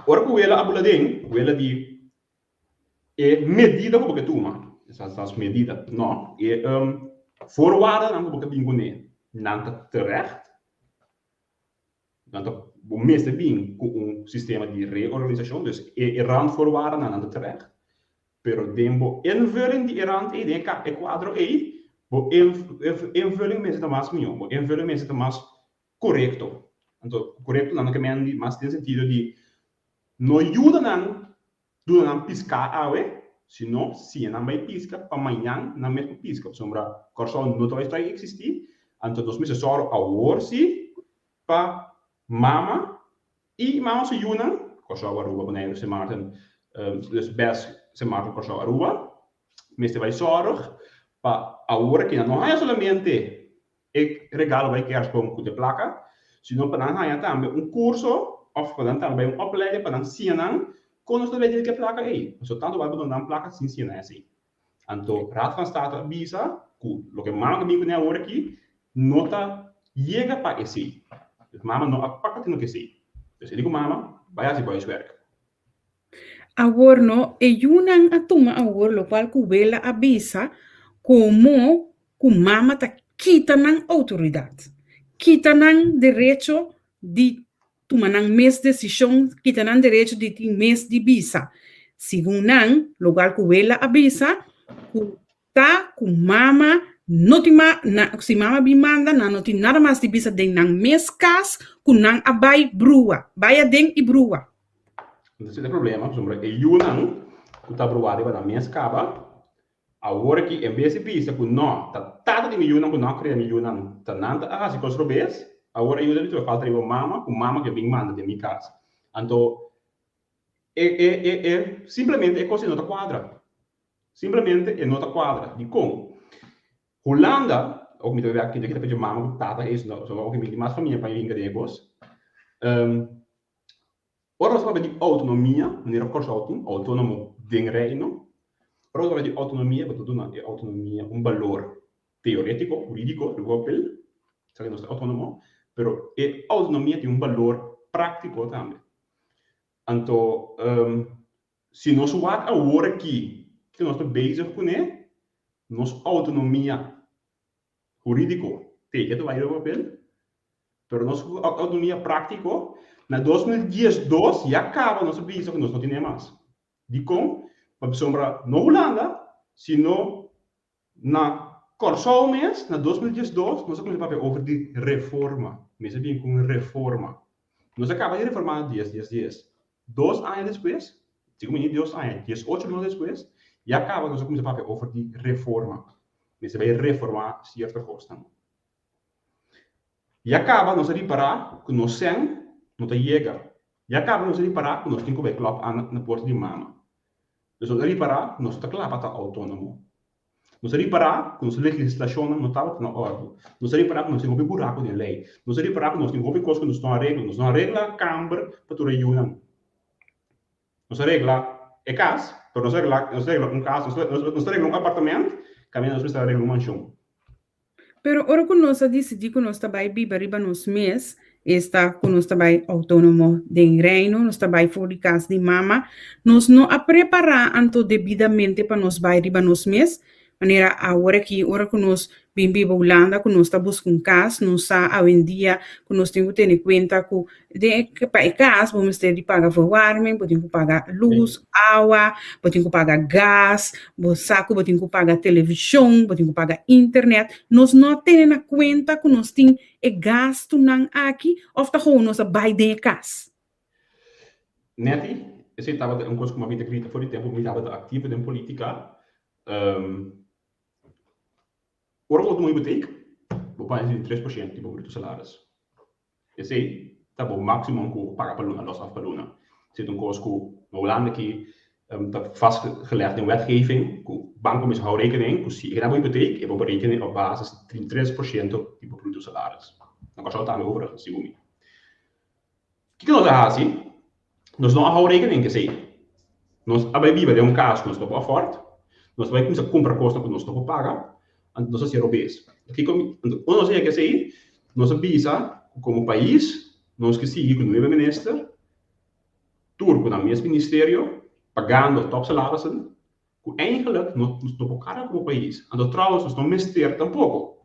Ora ku wela a bula den, wela di e medida ku bo ke tuma, esas medida, no, e voorwaardennan ku bo ke bin kuné, nan ta terecht, nan ta, bo mester bin ku un sistema di reorganisashon, dus e randvoorwaardennan nan ta terecht, pero den bo invulling di e rand ei, den e kuadro ei, bo invulling mester ta mas mihó, bo invulling mester ta mas korekto. Anto korekto nan no ke men di mas den sentido di no yuda nan duna nan piská awe, sino siña nan bai piska pa mañan nan mes por piska, pasobra Kòrsou no ta bai stòi eksistí, anto nos mester sòru awor sí pa mama i mama su yunan, Kòrsou, Aruba, Boneiru, Sint Maarten, dus bes Sint Maarten, Kòrsou, Aruba, mester bai sòru pa awor aki nan no haña solamente e regalo bai kerstboom ku te plaka, sino pa nan haña tambe un kurso òf pa nan tambe bai un opleiding pa nan siña nan kon nos ta bai dil ku e plaka ei. Pasobra tantu bai bo duna nan plaka sin siña nan esei. Anto Raad van State a bisa ku loke mama ta bin kuné awor aki no ta yega pa esei. Dus mama no a paka tino ku esei. Dus e di ku mama, bai hasi bo huiswerk. Awor no, e yunan a tuma awor lokual ku wela a bisa komo ku mama ta kita nan outoridat, kita nan derecho di tuma nan mes desishon, kita nan derecho di tin mes di bisa. Segun nan, lokual ku wela a bisa ku ta ku mama no tin ma na si mama bin manda nan no tin nada mas di bisa den nan mes kas ku nan a bai brua, bai aden i brua. Entonces e problema pasobra e yunan ku ta brua riba nan mes kaba awor aki en bes di bisa ku no ta tata di mi yunan ku no a kria mi yunan ta nan ta a hasi kos robes awor e yunan di tuba falta riba mama ku mama ke bin manda den mi kas anto e e e e simplemente e kos ei no ta kuadra. Simplemente e no ta cuadra. Dicon? Hulanda, ok mi ta bebe aki, ta kita pecho mama cu tata es, no, so ok mi tin mas famia pa hinca den e cos. Um, ora nos papia di autonomia, manera Kòrsou tin, autonomo den Reino, ora nos papia di autonomia, bo ta duna e autonomia un balor teoretico, huridico, riba papel, sa cu nos ta autonomo, pero e autonomia tin un balor practico tambe. Anto, um, Si nos wak awor aki kiko nos ta bezig kuné, nos outonomia hurídiko teke ta bai riba papel, pero nos outonomia práktiko na 2012 ya kaba nos a bisa ku nos no tine mas. Dikon? Pasobra no Hulanda, sino Na Kòrsou mes, na 2012, nos a kuminsá papia over di reforma. Mester bin ku un reforma. Nos a kaba di reformá dies, dies, dies. Dos aña despues, si ku mi di dos aña, diesocho luna despues, ya kaba nos a kuminsá papia over di reforma. Mester bai reformá sierto kosnan. Ya kaba nos a ripará ku nos sèn no ta yega. Ya kaba nos a ripará ku nos tin ku bai klòp an na porta di mama. Nos a ripará ku nos no ta kla pa ta outónomo. Nos a ripará ku nos legislashonnan no tabata na òrdu. Nos a ripará ku nos tin hopi buraku den lei. Nos a ripará ku nos tin hopi kos ku nos no a regla. Nos no a regla kamber pa tur e yunan. Nos a regla. e kas, pero nos a regla, nos a regla un kas, nos nos a regla un apartament, kaminda nos mester a regla un manshon. Pero ora ku nos a disidí ku nos ta bai biba riba nos mes, esta ku nos ta bai outónomo den Reino, nos ta bai for di kas di mama, nos no a prepará anto debidamente pa nos bai riba nos mes. Manera awor aki, ora ku nos bin biba Hulanda, ku nos ta buska un kas, nos sa awendia ku nos tin ku tene kuenta ku den e pa e kas bo mester di paga verwarming, bo tin ku paga lus, awa, bo tin ku paga gas, bo sa ku bo tin ku paga televishon, bo tin ku paga internet. Nos no a tene na kuenta ku nos tin e gastunan aki òf ta gewoon nos a bai den e kas? Netty, esei tabata un kos ku mi a bin ta grita for di tempu ku mi tabata aktivo den politika. Ora bo tuma hipotek, bo paga di 3% di bo bruto salaris. Esei ta bo máksimo ku bo paga pa luna, lòs òf pa luna. Esei ta un kos ku na Hulanda aki ta vastgelegd den wetgeving ku banko mester hou rekening ku si e ta bo hipotek e bo berekenen op basis di 3% di bo bruto salaris. Na Kòrsou tambe overigens, segun mi. Kiko nos a hasi? Nos no a hou rekening ku esei. Nos a bai biba den un kas ku nos no por afòrt, nos a bai kuminsá kumpra kosnan ku nos no por paga, anto nos a hasi robes. Kiko mi, anto ora nos a yega esei, nos a bisa ku komo pais nos ke sigui ku nuebe minister, tur ku nan mes ministerio, pagando topsalarissen, ku eigenlik nos no por karga komo pais. Anto trouwens nos no mester tampoko.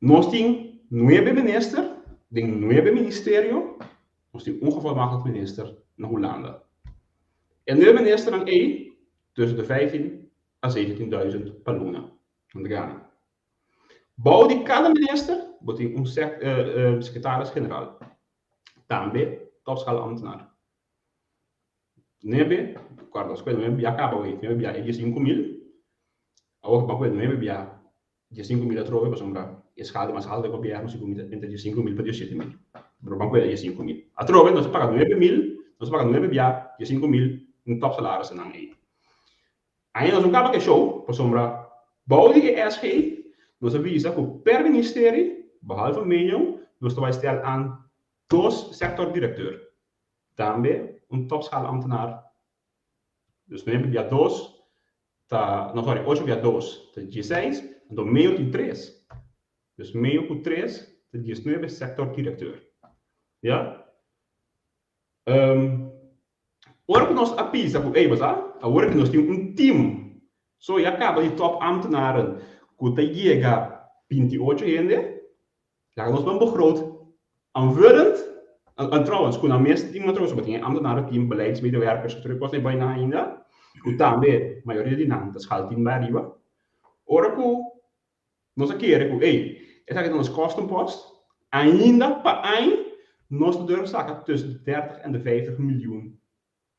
Nos tin nuebe minister den nuebe ministerio, nos tin un gevolmachtigd minister na Hulanda. E nuebe ministernan ei tussen de 15 a 17 duizend pa luna nan ta gana. Bou di kada minister bo tin un sekretaris general, tambe topschaal ambtenaar. Nuebe, kòrda, nuebe bia kaba wei, nuebe bia e diesinku mil, awor bo a kue nuebe bia 15.000 atrobe pasobra e schaal di mas haltu di gobièrnu si ku mi ta entre 15.000 pa 17.000. Pero ban kueda 15.000. Atrobe nos a paga 9.000, nos a paga nuebe bia 15.000 un tòp salarisnan ei. Ainda nos no kaba ku e show pasobra bou di e SG nos a bisa ku per ministerie, behalve Menjo, nos ta bai stel aan dos sectordirecteur. Tambe un topschaalambtenaar. Dus nuebe bia dos ta, no sorry, ocho bia dos ta dieseis, anto meio tin tres. Dus meio ku tres ta diesnuebe sectordirecteur. Ya? Um, ora ku nos a bisa ku, ey, bo sa, awor ku nos tin un team, so ya kaba di top ambtenaren ku ta yega 28 hende, Laga nos ban begroot aanvullend, en trouwens ku nan mes tin otro cosa, bo tin e ambtenaren team, beleidsmedewerkers, otro kos bai nan ainda, ku tambe mayoria di nan ta schaal tien bai ariba. Ora ku nos a kere ku ey, esaki ta nos kostenpost, ainda pa añ nos ta durf saka tussen de dertig en de vijftig miljoen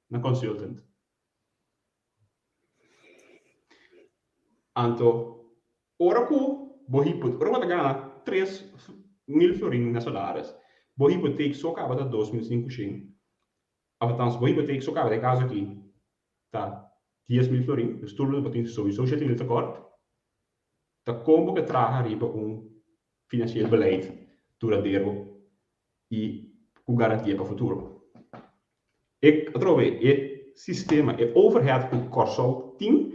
na consultant. Anto ora ku bo hipo ora bo ta gana 3000 florin na salaris, bo hipoteek so kaba ta 2500. Althans, bo hipoteek so kaba den e kaso aki ta 10.000 florin, dus tur bo tin souiso 7000 tekort. Ta kon bo ke traha riba un financieel beleid duradero i ku garantia pa futuro. E, atrobe, e sistema, e overhead ku Kòrsou tin,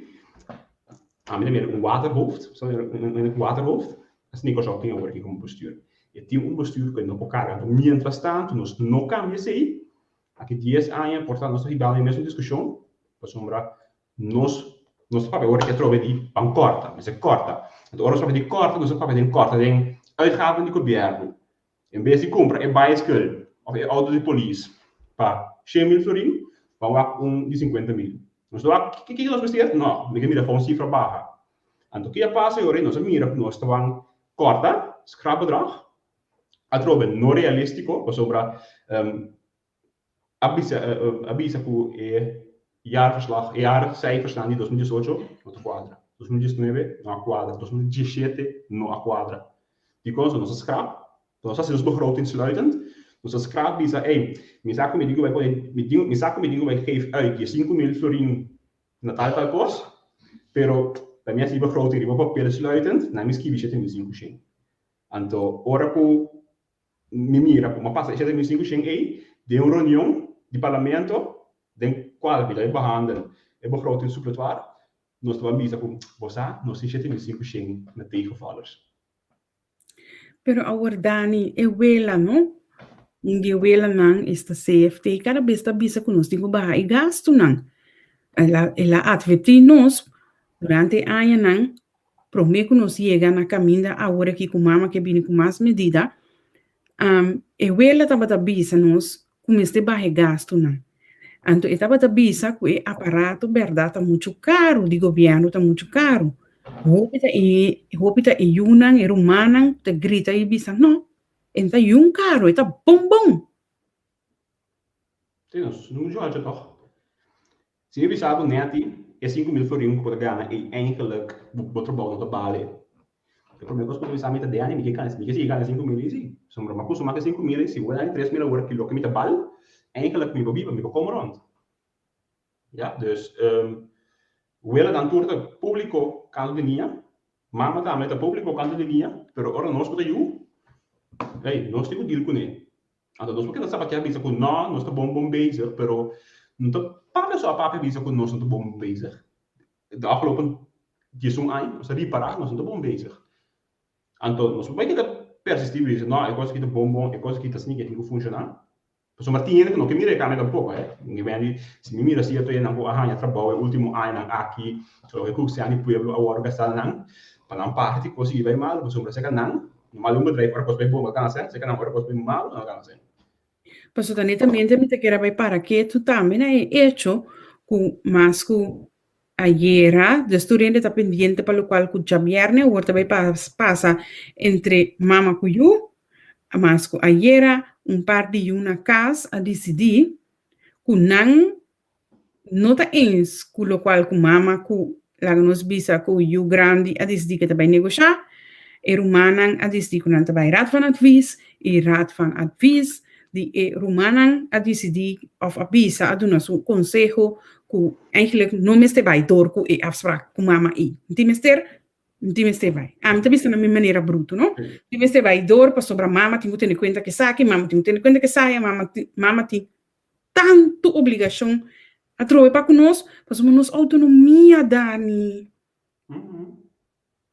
ami ta mira un waterhoofd, sa un waterhoofd, asina Kòrsou tin awor aki komo bestuur. E tin un bestuur ku e no por karga. Anto mientras tantu nos no kambia esei, aki dies aña por ta nos ta hibando e mesun diskushon, pasobra nos nos ta papia awor aki atrobe di ban kòrta, mester kòrta. Anto ora nos papia di kòrta, nos ta papia den kòrta den uitgaven di gobièrnu. En bes di kumpra e baiskel òf e outo di polis pa 100.000 florin, ban wak un di 50.000. Nos ta wak, kiko nos mester? No, mi ke mira pa un sifra baha. Anto ke a pasa e ora ei? Nos a mira ku nos ta ban kòrta, skrapbedrag, atrobe no realístiko, pasobra a bisa a bisa ku e jaarverslag, e jaarcijfersnan di 2018 no ta kuadra, 2019 no a kuadra, 2017 no a kuadra. Dikon? So nos a skrap, nos a hasi nos begroting sluitend, nos a skrap bisa, ey, mi sa ku mi tin ku bai pone, mi tin, mi sa ku mi tin ku bai geef uit 15.000 florin na tal tal kos, pero pa mi hasi begroting riba papel sluitend, nan mi skibi 7.500. Anto ora ku mi mira ku mi a pasa e 7.500 ei den un reunion di parlamento. den kual mi ta bai behandel e begroting suppletoire, nos ta bai bisa ku bo sa nos tin 7500 na tegenvallers. Pero awor Dani, e wela no? Un di e welanan esta CFT kada bes ta bisa ku nos tin ku baha e gastunan. El a el a atvertí nos durante e añanan promé ku nos yega na kaminda awor aki ku mama ke bini ku mas medida, e wela tabata bisa nos ku mester baha e gastunan. Anto e tabata bisa ku e aparato bèrdat ta muchu karu, di gobièrnu ta muchu karu. Hopi ta e hopi ta e yunan, e rumannan ta grita i bisa, No, e no ta yun karu, e ta bon bon. Sí, nos no muchu tòg. Si mi bisa bo nèti, e 5000 florin ku bo ta gana ei eigenlijk bo trabou no ta bale. E promé kos ku bo ta bisa mi ta Danny, mi ke gana, mi ke sigui gana 5000 ei si. Pasobra mi a kustumá ku e 5000 ei, si bo dani 3000 awor ki loke mi ta bal, eigenlijk mi por biba, mi por kome rònt. Ya, dus welanan tur ta públiko kantu di nia, mama tambe ta públiko kantu di nia, pero ora nos ku ta yu, ei, nos tin ku deal kuné. Anto nos por keda sabatia bisa ku no, nos ta bon bon bezig, pero no ta papia so a papia bisa ku nos no ta bon bon bezig. De afgelopen 11 aña nos a ripará ku nos no ta bon bezig. Anto nos por bai keda persistí bisa no, e kos aki ta bon bon, e kos aki ta asina ke tin ku funshoná. Pasobra tin hende ku no ke mira e kambio tampoko, eh. Mi wende, si mi mira sierto hendenan ku a haña trabou e último añanan aki, loke ku sean di pueblo a wòrdu gastá na nan, pa nan parti kos sigui bai malu, pasobra seka nan, normal un bedrijf ora kos bai bon bo ta gana sèn, seka nan ora kos bai malu nan ta gana sèn. Pasobra netamente mi ta kere bai para ketu tambe na e echo ku mas ku ayera, dus tur hende ta pendiente pa lokual ku djabièrnè awor ta bai pasa entre mama ku yu, mas ku ayera un par di yu na kas a disidí ku nan no ta eens ku lokual ku mama ku laga nos bisa ku yu grandi a disidí ku e ta bai negoshá, e rumannan a disidí ku nan ta bai Raad van Advies i Raad van Advies di e rumannan a disidí òf a bisa a duna su konseho ku eigenlijk no mester bai dor ku e afsprak ku mama ei. No tin mester, no tin mester bai. Ami ta bisa na mi manera brutu, no? No tin mester bai dor pasobra mama tin ku tene kuenta ku esaki, mama tin ku tene kuenta ku esaya, mama tin, mama tin tantu obligashon atrobe pa ku nos pasobra nos outonomia, Dani.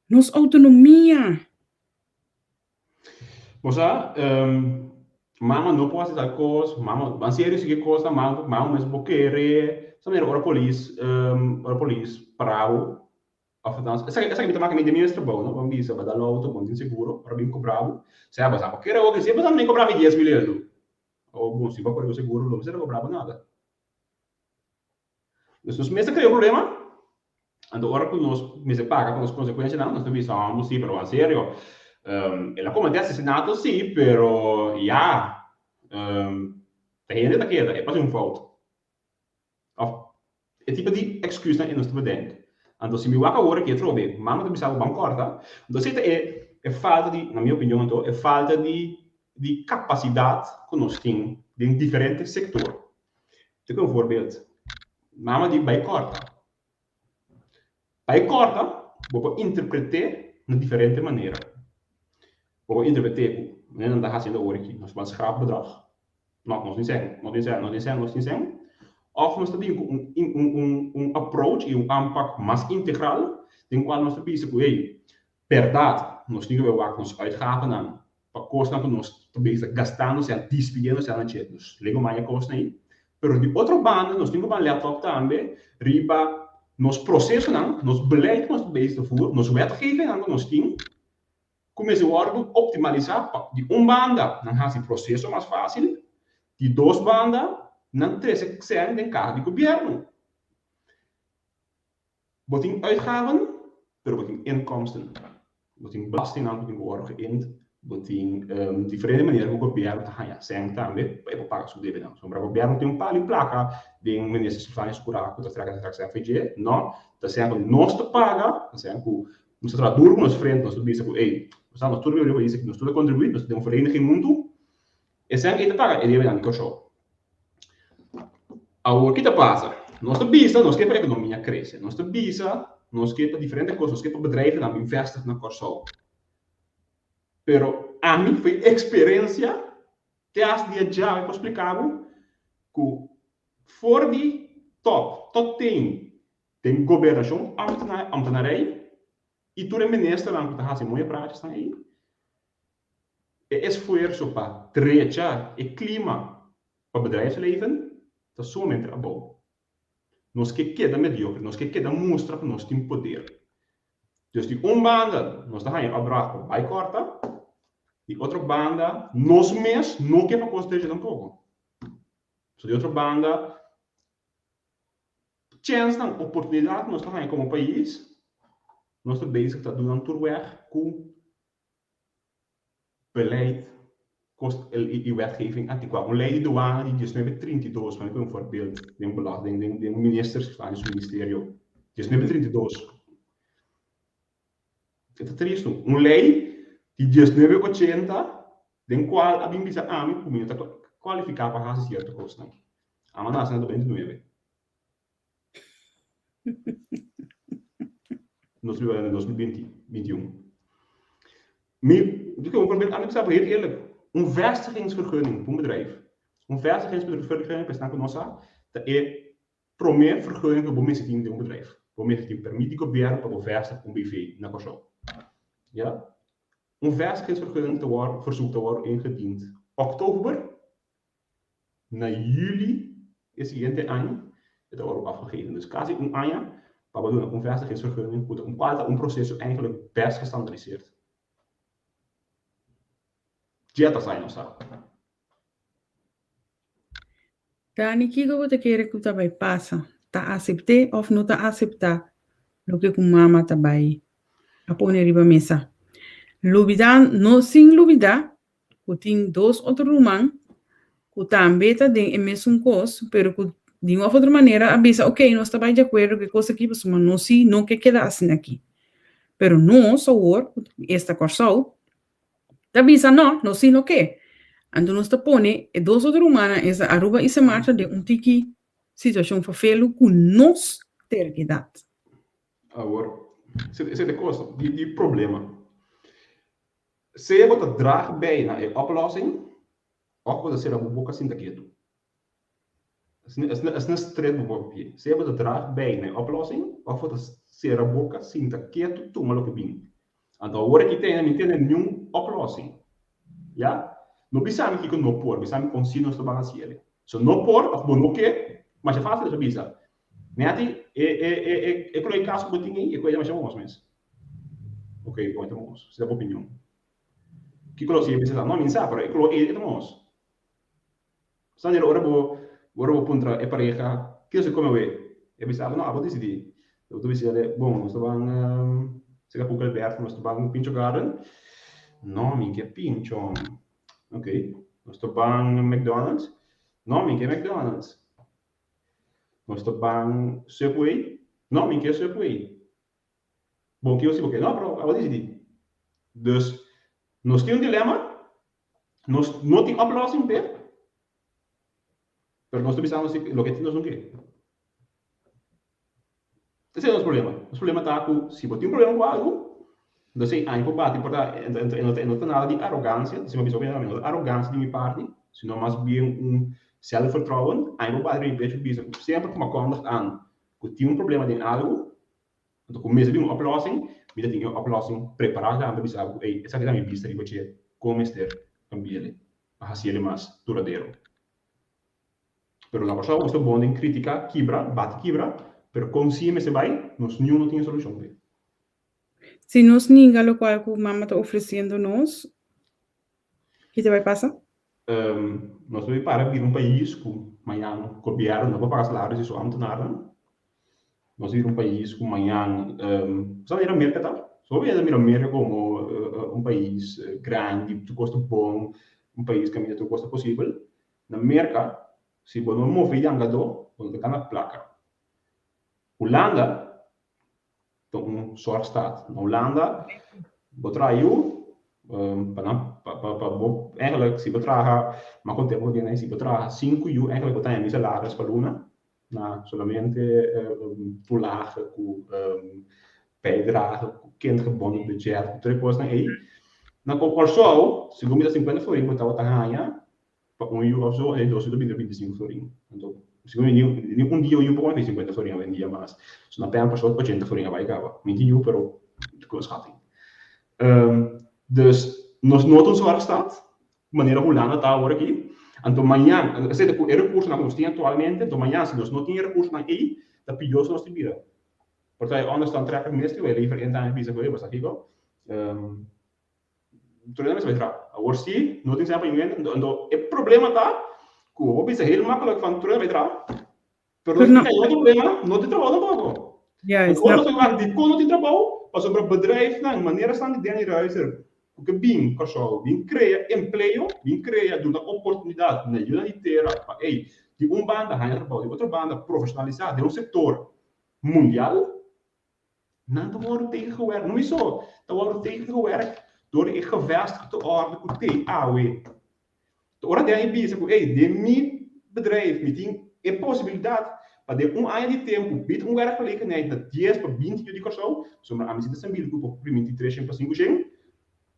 Nos outonomia. Bo sa, mama no por hasi tal kos, mama, ban serio si ke kos ta mama, mama mes bo kere, sa manera ora polis, ora polis para bo, òf althans, esaki, esaki mi ta maka mi den mi mes trabou, no, bo bisa bo dal outo, bo no tin seguro, ora bin kobra bo, sea bo sa bo kere oke, si bo sa mi kobra mi 10 mil euro, o bon, si bo a kore ku seguro lo mester a kobra bo nada. Dus nos mester krea un problema, anto ora ku nos mester paga pa nos konsekuensianan, nos ta bisa, Homber, sí, pero en serio, el a kometé asesinato sí, pero ya, ta hende ta keda, e pasa un fout. Òf e tipo di èksküsnan ei nos ta bedenk. Anto si mi wak awor aki atrobe, mama ta bisa bo ban kòrta, anto esei ta e e falta di, na mi opinion anto, e falta di di kapasidat ku nos tin den diferente sektor. Te ku un voorbeeld. Mama di bai kòrta. Bai kòrta bo por interpret'é na diferente manera. Bo por interpret'é ku manera nan ta hasiendo awor aki, nos ban schrap bedrag. No, nos tin sèn, nos tin sèn, nos tin sèn, nos tin sèn. Òf nos ta bin ku un un un un approach i un aanpak mas integral den kual nos ta bisa ku hey, bèrdat nos tin ku bai wak nos uitgavennan pa kosnan ku nos ta bezig ta gastando, sea dispidiendo, sea na dje, nos lego maya kosnan ei. Pero di otro banda nos tin ku ban lèt op tambe riba nos prosesonan, nos beleid ku nos ta bezig ta voer, nos wetgevingnan ku nos tin, ku mester wòrdu optimalisá pa di un banda nan hasi proseso mas fásil, di dos banda nan trese sèn den kaha di gobièrnu. Bo tin uitgaven, pero bo tin inkomsten. Bo tin belastingnan ku tin ku wòrdu geïnd, bo tin diferente manera ku gobièrnu ta haña sèn tambe pa e por paga su debenan. Pasobra gobièrnu tin un pal di plaka den Minister Silvania Skurá ku ta trèk ta trèk sèn for dje. No, ta sèn ku nos ta paga, ta sèn ku nos ta traha duru ku nos frente, nos ta bisa ku ey, nos ta nos tur riba pais aki, nos tur ta kontribuí, nos ta den un vereniging huntu, e sèn ei ta paga e debenan di Kòrsou. Awor ki ta pasa? Nos ta bisa nos ke pa ekonomia krese, nos ta bisa nos ke pa diferente kos, nos ke pa bedrijvennan bin vestig na Kòrsou. Pero ami for eksperensia te hasta dia djawe por splika bo ku. For di top tot teen den gobernashon, ambtenarij i tur e ministernan ku ta hasi mooi praatjesnan ei, e esfuerso pa drecha e klima pa bedrijfsleven ta sumamente abou. Nos ke keda mediocre, nos ke keda mustra ku nos tin poder. Dus di un banda nos ta haña opdracht pa bai kòrta, di otro banda nos mes no ke pa kos drecha tampoko. So di otro banda chènsnan, oportunidat ku nos ta haña komo pais, nos ta bezig ta duna nan tur wèg ku beleid kost i wetgeving antikuá. Un lei di duana di diesnuebe trinta i dos, pa mi pone un voorbeeld den belas den den den minister su ministerio, 1932. E ta tristu. Un lei di 1980 den kual a bin bisa ami ku mi no ta kualifiká pa hasi sierto kosnan. Ami a nase na 29. Nos biba na 2021. Mi, un voorbeeld, ami bisa bo heel eerlijk, un vestigingsvergunning pa un bedrijf, un vestigingsvergunning pa esnan ku no sa, ta e promé vergunning ku bo mester tin den un bedrijf. Bo mester tin permit di gobièrnu pa bo vèstig un BV na Kòrsou. Ya. Un vestigingsvergunning ta wòrdu, verzoek ta wòrdu ingediend òktober Na juli e siguiente aña e ta wòrdu afgegeven. Dus kasi un aña pa bo duna un vestigingsvergunning ku ta un kual ta un proseso eigenlijk best gestandariseerd. Dje ta sa nos sa. Dani, kiko bo ta kere ku ta bai pasa? Ta asept'é òf no ta aseptá loke ku mama ta bai a pone riba mesa? Lubidá, no sin lubidá ku tin dos otro ruman ku tambe ta den e mesun kos, pero ku di un òf otro manera a bisa, ok, nos ta bai di akuerdo ku e kos aki, pasobra nos si no ke keda asina aki. Pero nos awor, esta Kòrsou, ta bisa no, nos si no ke. Anto nos ta pone e dos otro rumannan, esta Aruba i Sint Maarten, den un tiki situashon fafelu ku nos terkedat. Awor, esei ta e kos di problema. Sea bo ta draag bij na e oplossing of bo ta sera bo boka sinta ketu. Asina stret bo por papia. Sea bo ta draag bij na e oplossing of bo ta sera boka sinta ketu tuma loke bin. Anto awor aki tene mi tene niun oplossing. Ya? No bisa mi kiko no por, bisa mi kon si nos ta ban hasi ele. So no por of bo no ke, masha facil esaki bisa. Neti, e e e e e kloi kas ku bo tin ei, e koi ta masha bon mes. Ok, bon, e ta bon. Si ta bo opinion. Kiko lo sigue bisa sa? No, mi sa, pero e kloi ei e ta bon. Sa manera ora bo ora bo puntra e pareha, kiko si kome awe? E bisa bo, no, abo disidí. Bo ta bisa ele, bon, nos ta ban seka Hoek Alberto, nos ta ban Pincho Garden. No, mi ke pincho. Ok, nos ta ban McDonald's. No, mi ke McDonald's. Nos ta ban Subway? No, mi ke Subway. Bon, kiko si bo ke? No, pero abo disidí. Dus, nos tin un dilema, nos no tin oplossing p'e, pero nos ta bisando si loke tin nos no ke. Esei ta nos problema. Nos problema ta ku si bo tin un problema ku algu, entonces ei aña por bati por ta, e no ta nada di arogansia, si bo bisa oke no ta arogansia di mi parti, sino mas bien un zelfvertrouwen, aña por bati riba mi pecho bisa ku semper ku mi a kondig aan ku tin un problema den algu, anto ku mester bin un oplossing, mi ta tin e oplossing prepará tambe bisa bo ku ei esaki ta mi bista riba dje kon mester kambi'e pa hasi'e mas duradero. Pero na Kòrsou nos ta bon den kritika, kibra, bati kibra, pero kon si e mester bai, nos niun no tin e solushon p'e. Si nos ninga lokual ku mama ta ofresiendo nos, ki ta bai pasa? Nos ta bai para bira un pais ku mañan gobièrnu no por paga salaris di su ámtenarnan. Nos ta bira un pais ku mañan, sa manera Merka ta? So hopi hende ta mira Merka komo un pais grandi, tur kos ta bon, un pais kaminda tur kos ta posibel. Na Merka, si bo no move yangadó, bo no ta gana plaka. Hulanda ta un zorgstaat. Na Hulanda, bo traha yu, pa nan, pa, pa, pa bo, eigenlijk, si bo traha, mas kon tempu bo tin ahí, si bo traha sinku yu, eigenlijk bo ta haña mi salaris pa luna, na solamente toelage ku bijdrage, ku kindgebonden budget, ku tur e kosnan ei. Na Kòrsou, segun mi ta sinkuenta florin bo tabata haña, Pa un yu of so, e dos yu ta bini 25 florin. Anto, Sigur mi ni un dia un yu por kome 50 florin awendia mas. So na pèmper so 80 florin a bai kaba. Mi tin yu pero ku schatting. Dus nos no ta un zorgstaat manera Hulanda ta awor aki. Anto mañan, esei ta ku e rekursonan ku nos tin aktualmente, anto mañan si nos no tin e rekursonan ei, ta pió si nos tin bira. Por ta e onderstand trekker mes ku e lever in tambe bisa ku e bo sa kiko. Tur hende mester bai traha. Awor si no tin sèn pa hende, anto e problema ta ku bo bisa heel makkelijk van tur hende bai traha, pero no tin otro problema, no tin trabou tampoco. Juist, Ora nos wak dikon no tin trabou, pasobra bedrijfnan manera esnan di Danny Ruizer ku ke bin Kòrsou, bin krea empleo, bin krea duna oportunidat na yunan di tera pa ey di un banda haña trabou, di otro banda profeshonalisá den un sektor mundial. Nan ta wòrdu tegengewerkt, no mi so, ta wòrdu tegengewerkt dor di e gevestigde orde ku t'ei awe. Ta ora den a bisa ku, ey, den mi bedrijf mi tin e posibilidat pa den un aña di tempu bid un werkgelegenheid na dies pa binti yu di Kòrsou, pasobra ami si ta sambil ku por priminti tres shen pa sinku shen,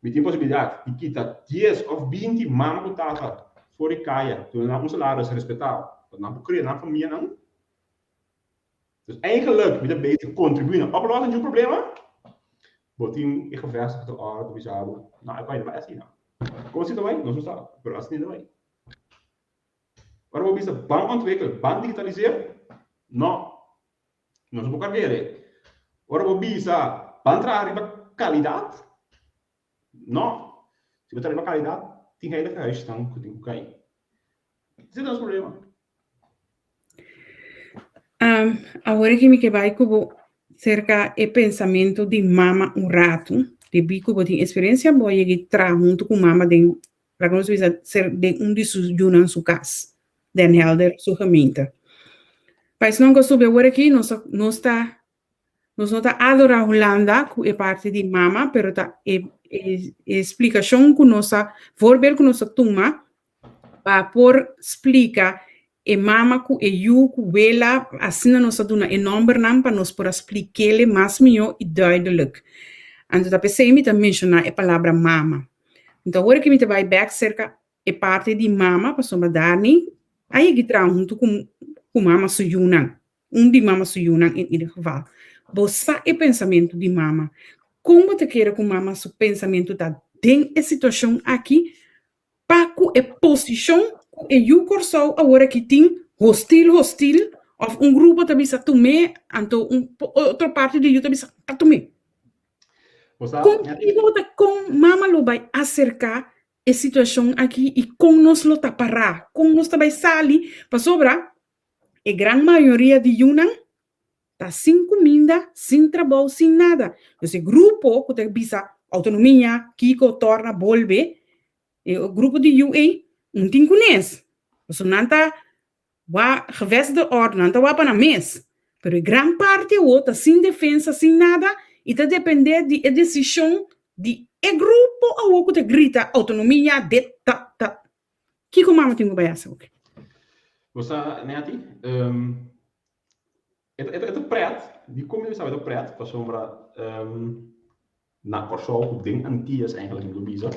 mi tin posibilidat di kita dies òf binti mama ku tata for di kaya, duna nan un salaris respetabel pa nan por kria nan famianan. Dus eigenlijk mi ta bezig contribui na oplossing di un problema, bo tin e gevestigde orde ta bisa bo, no, e bai no bai asina. Kon si ta bai? Nos no sa, pero asina ta bai. Ora bo bisa ban ontwikkel, ban digitaliseer, no, nos no por karg'e. Ora bo bisa ban traha riba kalidat, no, si bo traha riba kalidat, tin heilige huisnan ku tin ku kai. Esei ta nos problema. Awor aki mi ke bai ku bo serka e pensamentu di mama un ratu, debí ku bo tin eksperensia bo a yega i traha huntu ku mama den, laga nos bisa, ser den un di su yunan su kas, Den Helder su gemeente. Pa esnan ku a subi awor aki nos a nos ta Nos no ta adorá Hulanda ku e parti di mama, pero ta e e e splikashon ku nos a voorbeeld ku nos a tuma pa por splika e mama ku e yu ku wela, asina nos a duna e nòmbernan pa nos por a splik'é mas mihó i duidelijk. Anto ta p'esei mi ta menshoná e palabra mama. Anto awor ku mi ta bai bèk serka e parti di mama pasobra Dani a yega traha huntu ku ku mama su yunan. Un di mama su yunan in ieder geval. Bo sa e pensamentu di mama. Kon bo ta kere ku mama su pensamentu ta den e situashon aki pa ku e posishon ku e yu Kòrsou awor aki tin hostil hostil òf un grupo ta bisa tum'é anto un otro parti di yu ta bisa pa tum'é. Kon bo ta kon mama lo bai aserká e situashon aki i kon nos lo ta pará? Kon nos ta bai sali? Pasobra E gran mayoria di yunan ta sin kuminda, sin trabou, sin nada. Dus e grupo ku ta bisa outonomia, kiko, torna, bolbe, e grupo di yu ei un tin kunes. Pasobra nan ta wak gevestigde orde, nan ta wak pa nan mes. Pero e gran parti awor ta sin defensa, sin nada i ta depende di e desishon di e grupo awor ku ta grita outonomia, dit, dat, dat. Kiko mama tin ku bai hasi oke? Bo sa, Netty, e ta, e ta pret, dikon mi ta bisa e ta pret? Pasobra na Kòrsou ku den Antias eigenlijk mi por bisa,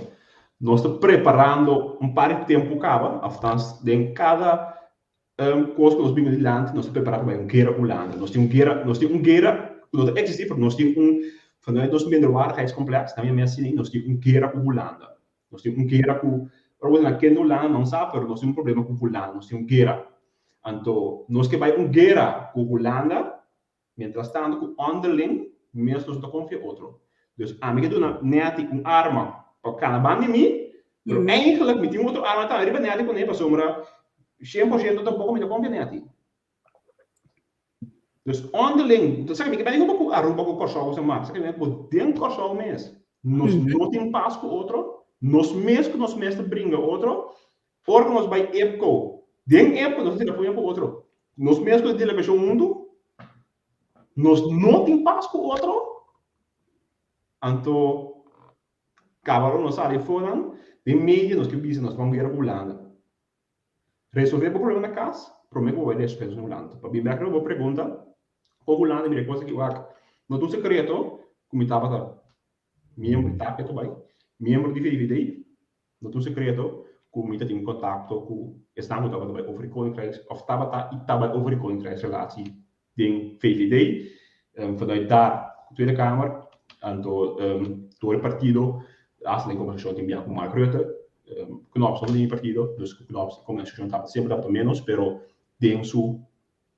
nos ta preparando un par di tempu kaba, aftans den kada kos ku nos bini dilanti nos ta prepará pa bai un guera ku Hulanda. Nos tin un guera, nos tin un guera ku no ta eksistí, pero nos tin un, vanuit nos minderwaardigheidscomplex, nan yama asina, nos tin un guera ku Hulanda. Nos tin un guera ku, ora bo na kende Hulanda no sa, pero nos tin un problema ku Hulanda, nos tin un guera. Anto nos ke bai un guera ku Hulanda, mientras tanto ku onderling mes nos no ta konfia otro. Dus ami ke duna Netty un arma pa kana ban di mi, pero eigenlijk mi tin un otro arma tambe riba Netty kuné pasobra 100% tampoko mi ta konfia Netty. Dus onderling, sa mi ke bini ku Aruba ku Kòrsou ku San Martin, sa ke bini ku den Kòrsou mes, nos no tin pas ku otro, nos mes ku nos mes ta bringa otro, ora ku nos bai EPCO, den EPCO nos ta tira puña ku otro, nos mes ku e delegashon huntu, nos no tin pas ku otro, anto kaba ora nos sali afó nan, den medio nos ke bisa nos ban guera ku Hulanda. Resolvé bo problema na kas promé ku bo bai resolvé na Hulanda. Pa bin bèk riba bo pregunta, kon Hulanda mira e kos aki? Wak, no ta un sekreto ku mi tabata miembro, ta ke ta bai, miembro di VVD. No ta un sekreto. ku mi ta tin kontakto ku esnan ku tabata bai over di Koninkrijks òf tabata i ta bai over di Koninkrijksrelatie den VVD. Vanuit daar Tweede Kamer, anto tur e partido hasta den kombersashon tin bia ku Mark Rutte. Knops no ta den e partido, dus ku Knops e kombersashon tabata semper tabata ménos, pero den su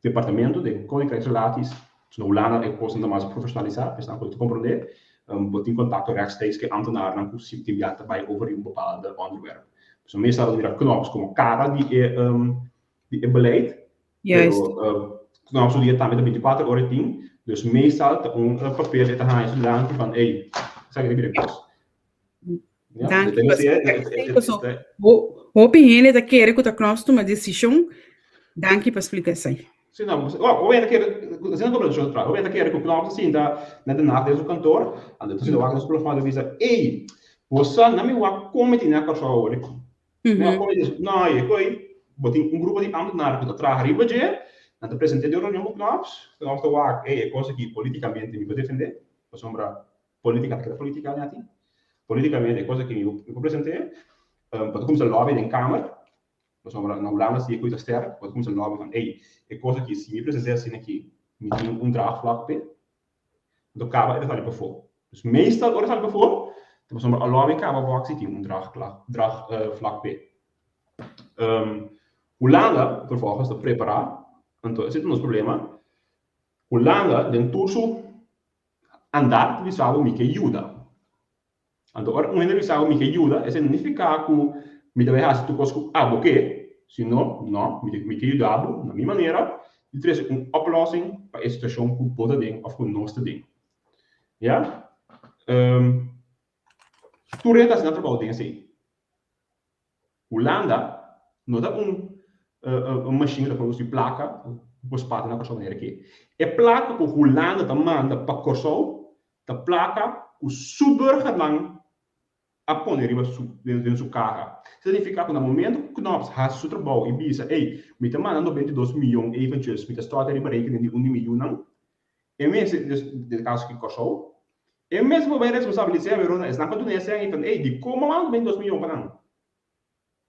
departamento den Koninkrijksrelaties, dus na Hulanda e kosnan ta mas profeshonalisá, esnan ku ta komprondé, bo tin kontakto rechtstreeks ku e ambtenarnan ku si tin bia ta bai over di un bepaalde onderwerp. Dus meestal ta mira Knops komo kara di e di e beleid, pero Knops su dia tambe ta bintikuater ora e tin, dus meestal ta un papel e ta haña su dilanti van ey, esaki ta bira e kos. Danki pa splika esei. Hopi hende ta kere ku ta Knops tuma desishon. Danki pa splika esei. Sí, no, hopi hende ta kere, asina ta kombershon ta traha, hopi hende ta kere ku Knops ta sinta na Den Haag den su kantor, anto ta sinta wak den su plafòn ta bisa, ey, bo sa na mi wak kon mi tene a Kòrsou awor. Mi wak kon mi tene, no, e koe, bo tin un grupo di ambtenaar ku ta traha riba dje, nan ta present'é den un reunion ku Knops, Knops ta wak, ey, e kos aki politikamente mi por defendé, pasobra Politica ta keda politica neti. Politicamente e cosa ki mi por presente, bo ta cuminsa lobby den kamer, pasobra na Hulanda si e koe ta sterk, bo ta cuminsa lobby van ey, e cosa aki si mi presente asina aki, mi tin un draagvlak p'e, anto caba e ta sali pafó. Dus meestal ora e sali pafó, ta pasobra a lobby caba wak si tin un draagvlak p'e. Hulanda vervolgens ta prepara, anto esei ta nos problema, Hulanda den tur su Andar ta bisa bo mi ke yuda. Anto ora un hende bisa bo mi ke yuda, esei no nifiká ku mi ta bai hasi tur kos ku abo ke, sino no, mi mi ke yuda bo na mi manera di trese un oplossing pa e situashon ku bo ta den òf ku nos ta den. Ya? Tur hende ta hasi nan trabou den esei. Hulanda no ta un un machine ku ta produsí plaka ku por spati na Kòrsou manera ke. E plaka ku Hulanda ta manda pa Kòrsou ta plaka ku su burgernan a pone riba su den su kaha. Esei ta nifiká ku na momento ku Knops hasi su trabou i bisa ey mi ta manda 92 miyon eventjes mi ta stòrta riba rekening di un di mi yunan e mester den e kaso aki Kòrsou E mes bo bai responsabilis'é awe rona esnan pa duna e sèn i tan ey dikon bo manda 22 miyon pa nan?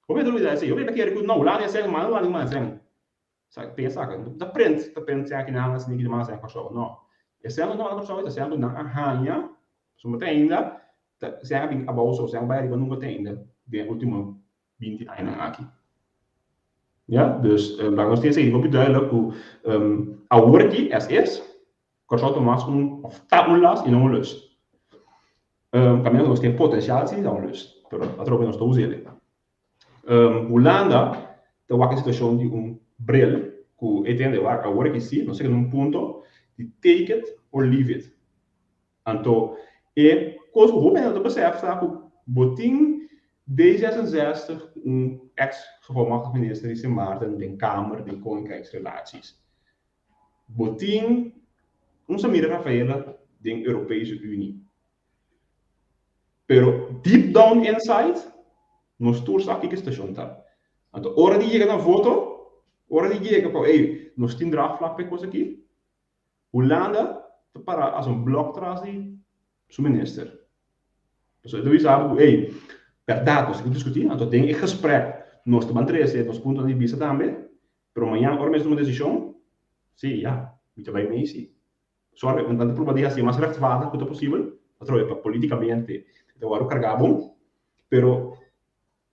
Hopi ta olbida esei, hopi ta kere ku no Hulanda e sèn manda Hulanda manda sèn. Sa pensa ka ta prent ta prent sèn aki nan asina ki ta manda sèn Kòrsou no. E sèn ku nan ta manda Kòrsou ta sèn ku nan a haña pasobra te ainda ta sèn a bin abou so sèn a bai ariba nunka te ainda den e ultimo 20 añanan aki. Ya, dus laga nos tin esei hopi duidelijk ku awor aki as is Kòrsou ta mas un òf ta un las i no un lus. Kaminda nos tin potensial si ta un lus, pero atrobe nos ta us'el. Hulanda ta wak e situashon di un bril ku e tende wak awor aki si nos ta keda un punto di take it or leave it. Anto e kos ku hopi hende no ta besef ta ku bo tin D66 ku un eks gevolmachtigd minister di Sint Maarten den Kamer di Koninkrijksrelaties. Bo tin un Samira Rafaela den Europese Unie. Pero deep down inside, nos tur sa kiko e situacion ta. Anto ora di yega na voto, ora di yega pa ey, nos tin draagvlak pa e kos aki, Hulanda ta para as un blok tras di su minister. Pasobra e ta bisa bo ku ey, bèrdat nos tin ku diskutí, anto den e gesprek nos ta ban trese nos puntonan di bista tambe, Pero mañan ora mi a tuma desishon, sí, ya, mi ta bai mee, sí. Sòrg mi ta pruba di hasi e mas rechtvaardig ku ta posibel, atrobe pa politikamente e ta wòrdu kargá bon, pero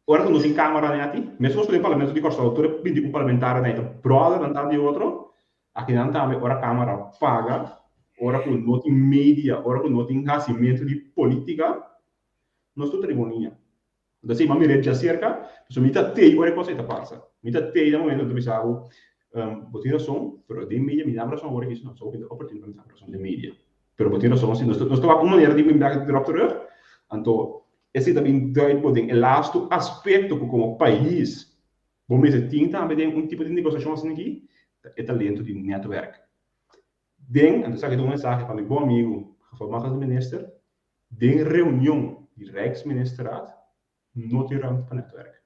ora ku nos tin kámara nèt, meskos ku den parlamento di Kòrsou tur e 21 parlamentarionan ei ta bròder nan ta di otro, akinan tambe ora kámara paga, ora ku no tin media, ora ku no tin hasimentu di polítika, nos tur ta riba un liña. Anto si, m'a mir'é djaserka, pasobra mi ta tei ora e kos ei ta pasa. Mi ta tei na momento ku ta bisa bo, bo tin rason, pero den media mi dam rason awor aki, no, so oportuno pa mi dam rason den media. Pero bo tin rason, si nos ta nos ta wak un manera di bin bek erop terug, anto esei ta bin duit bo den e lastu aspekto ku komo pais bo mester tin tambe den un tipo di negosiashon asina aki, ta e talento di netwerk. Den, anto esaki ta un mensahe pa mi bon amigu, gevolmachtigde minister, Den reunion di Rijksministerraad no tin ruimte pa netwerk.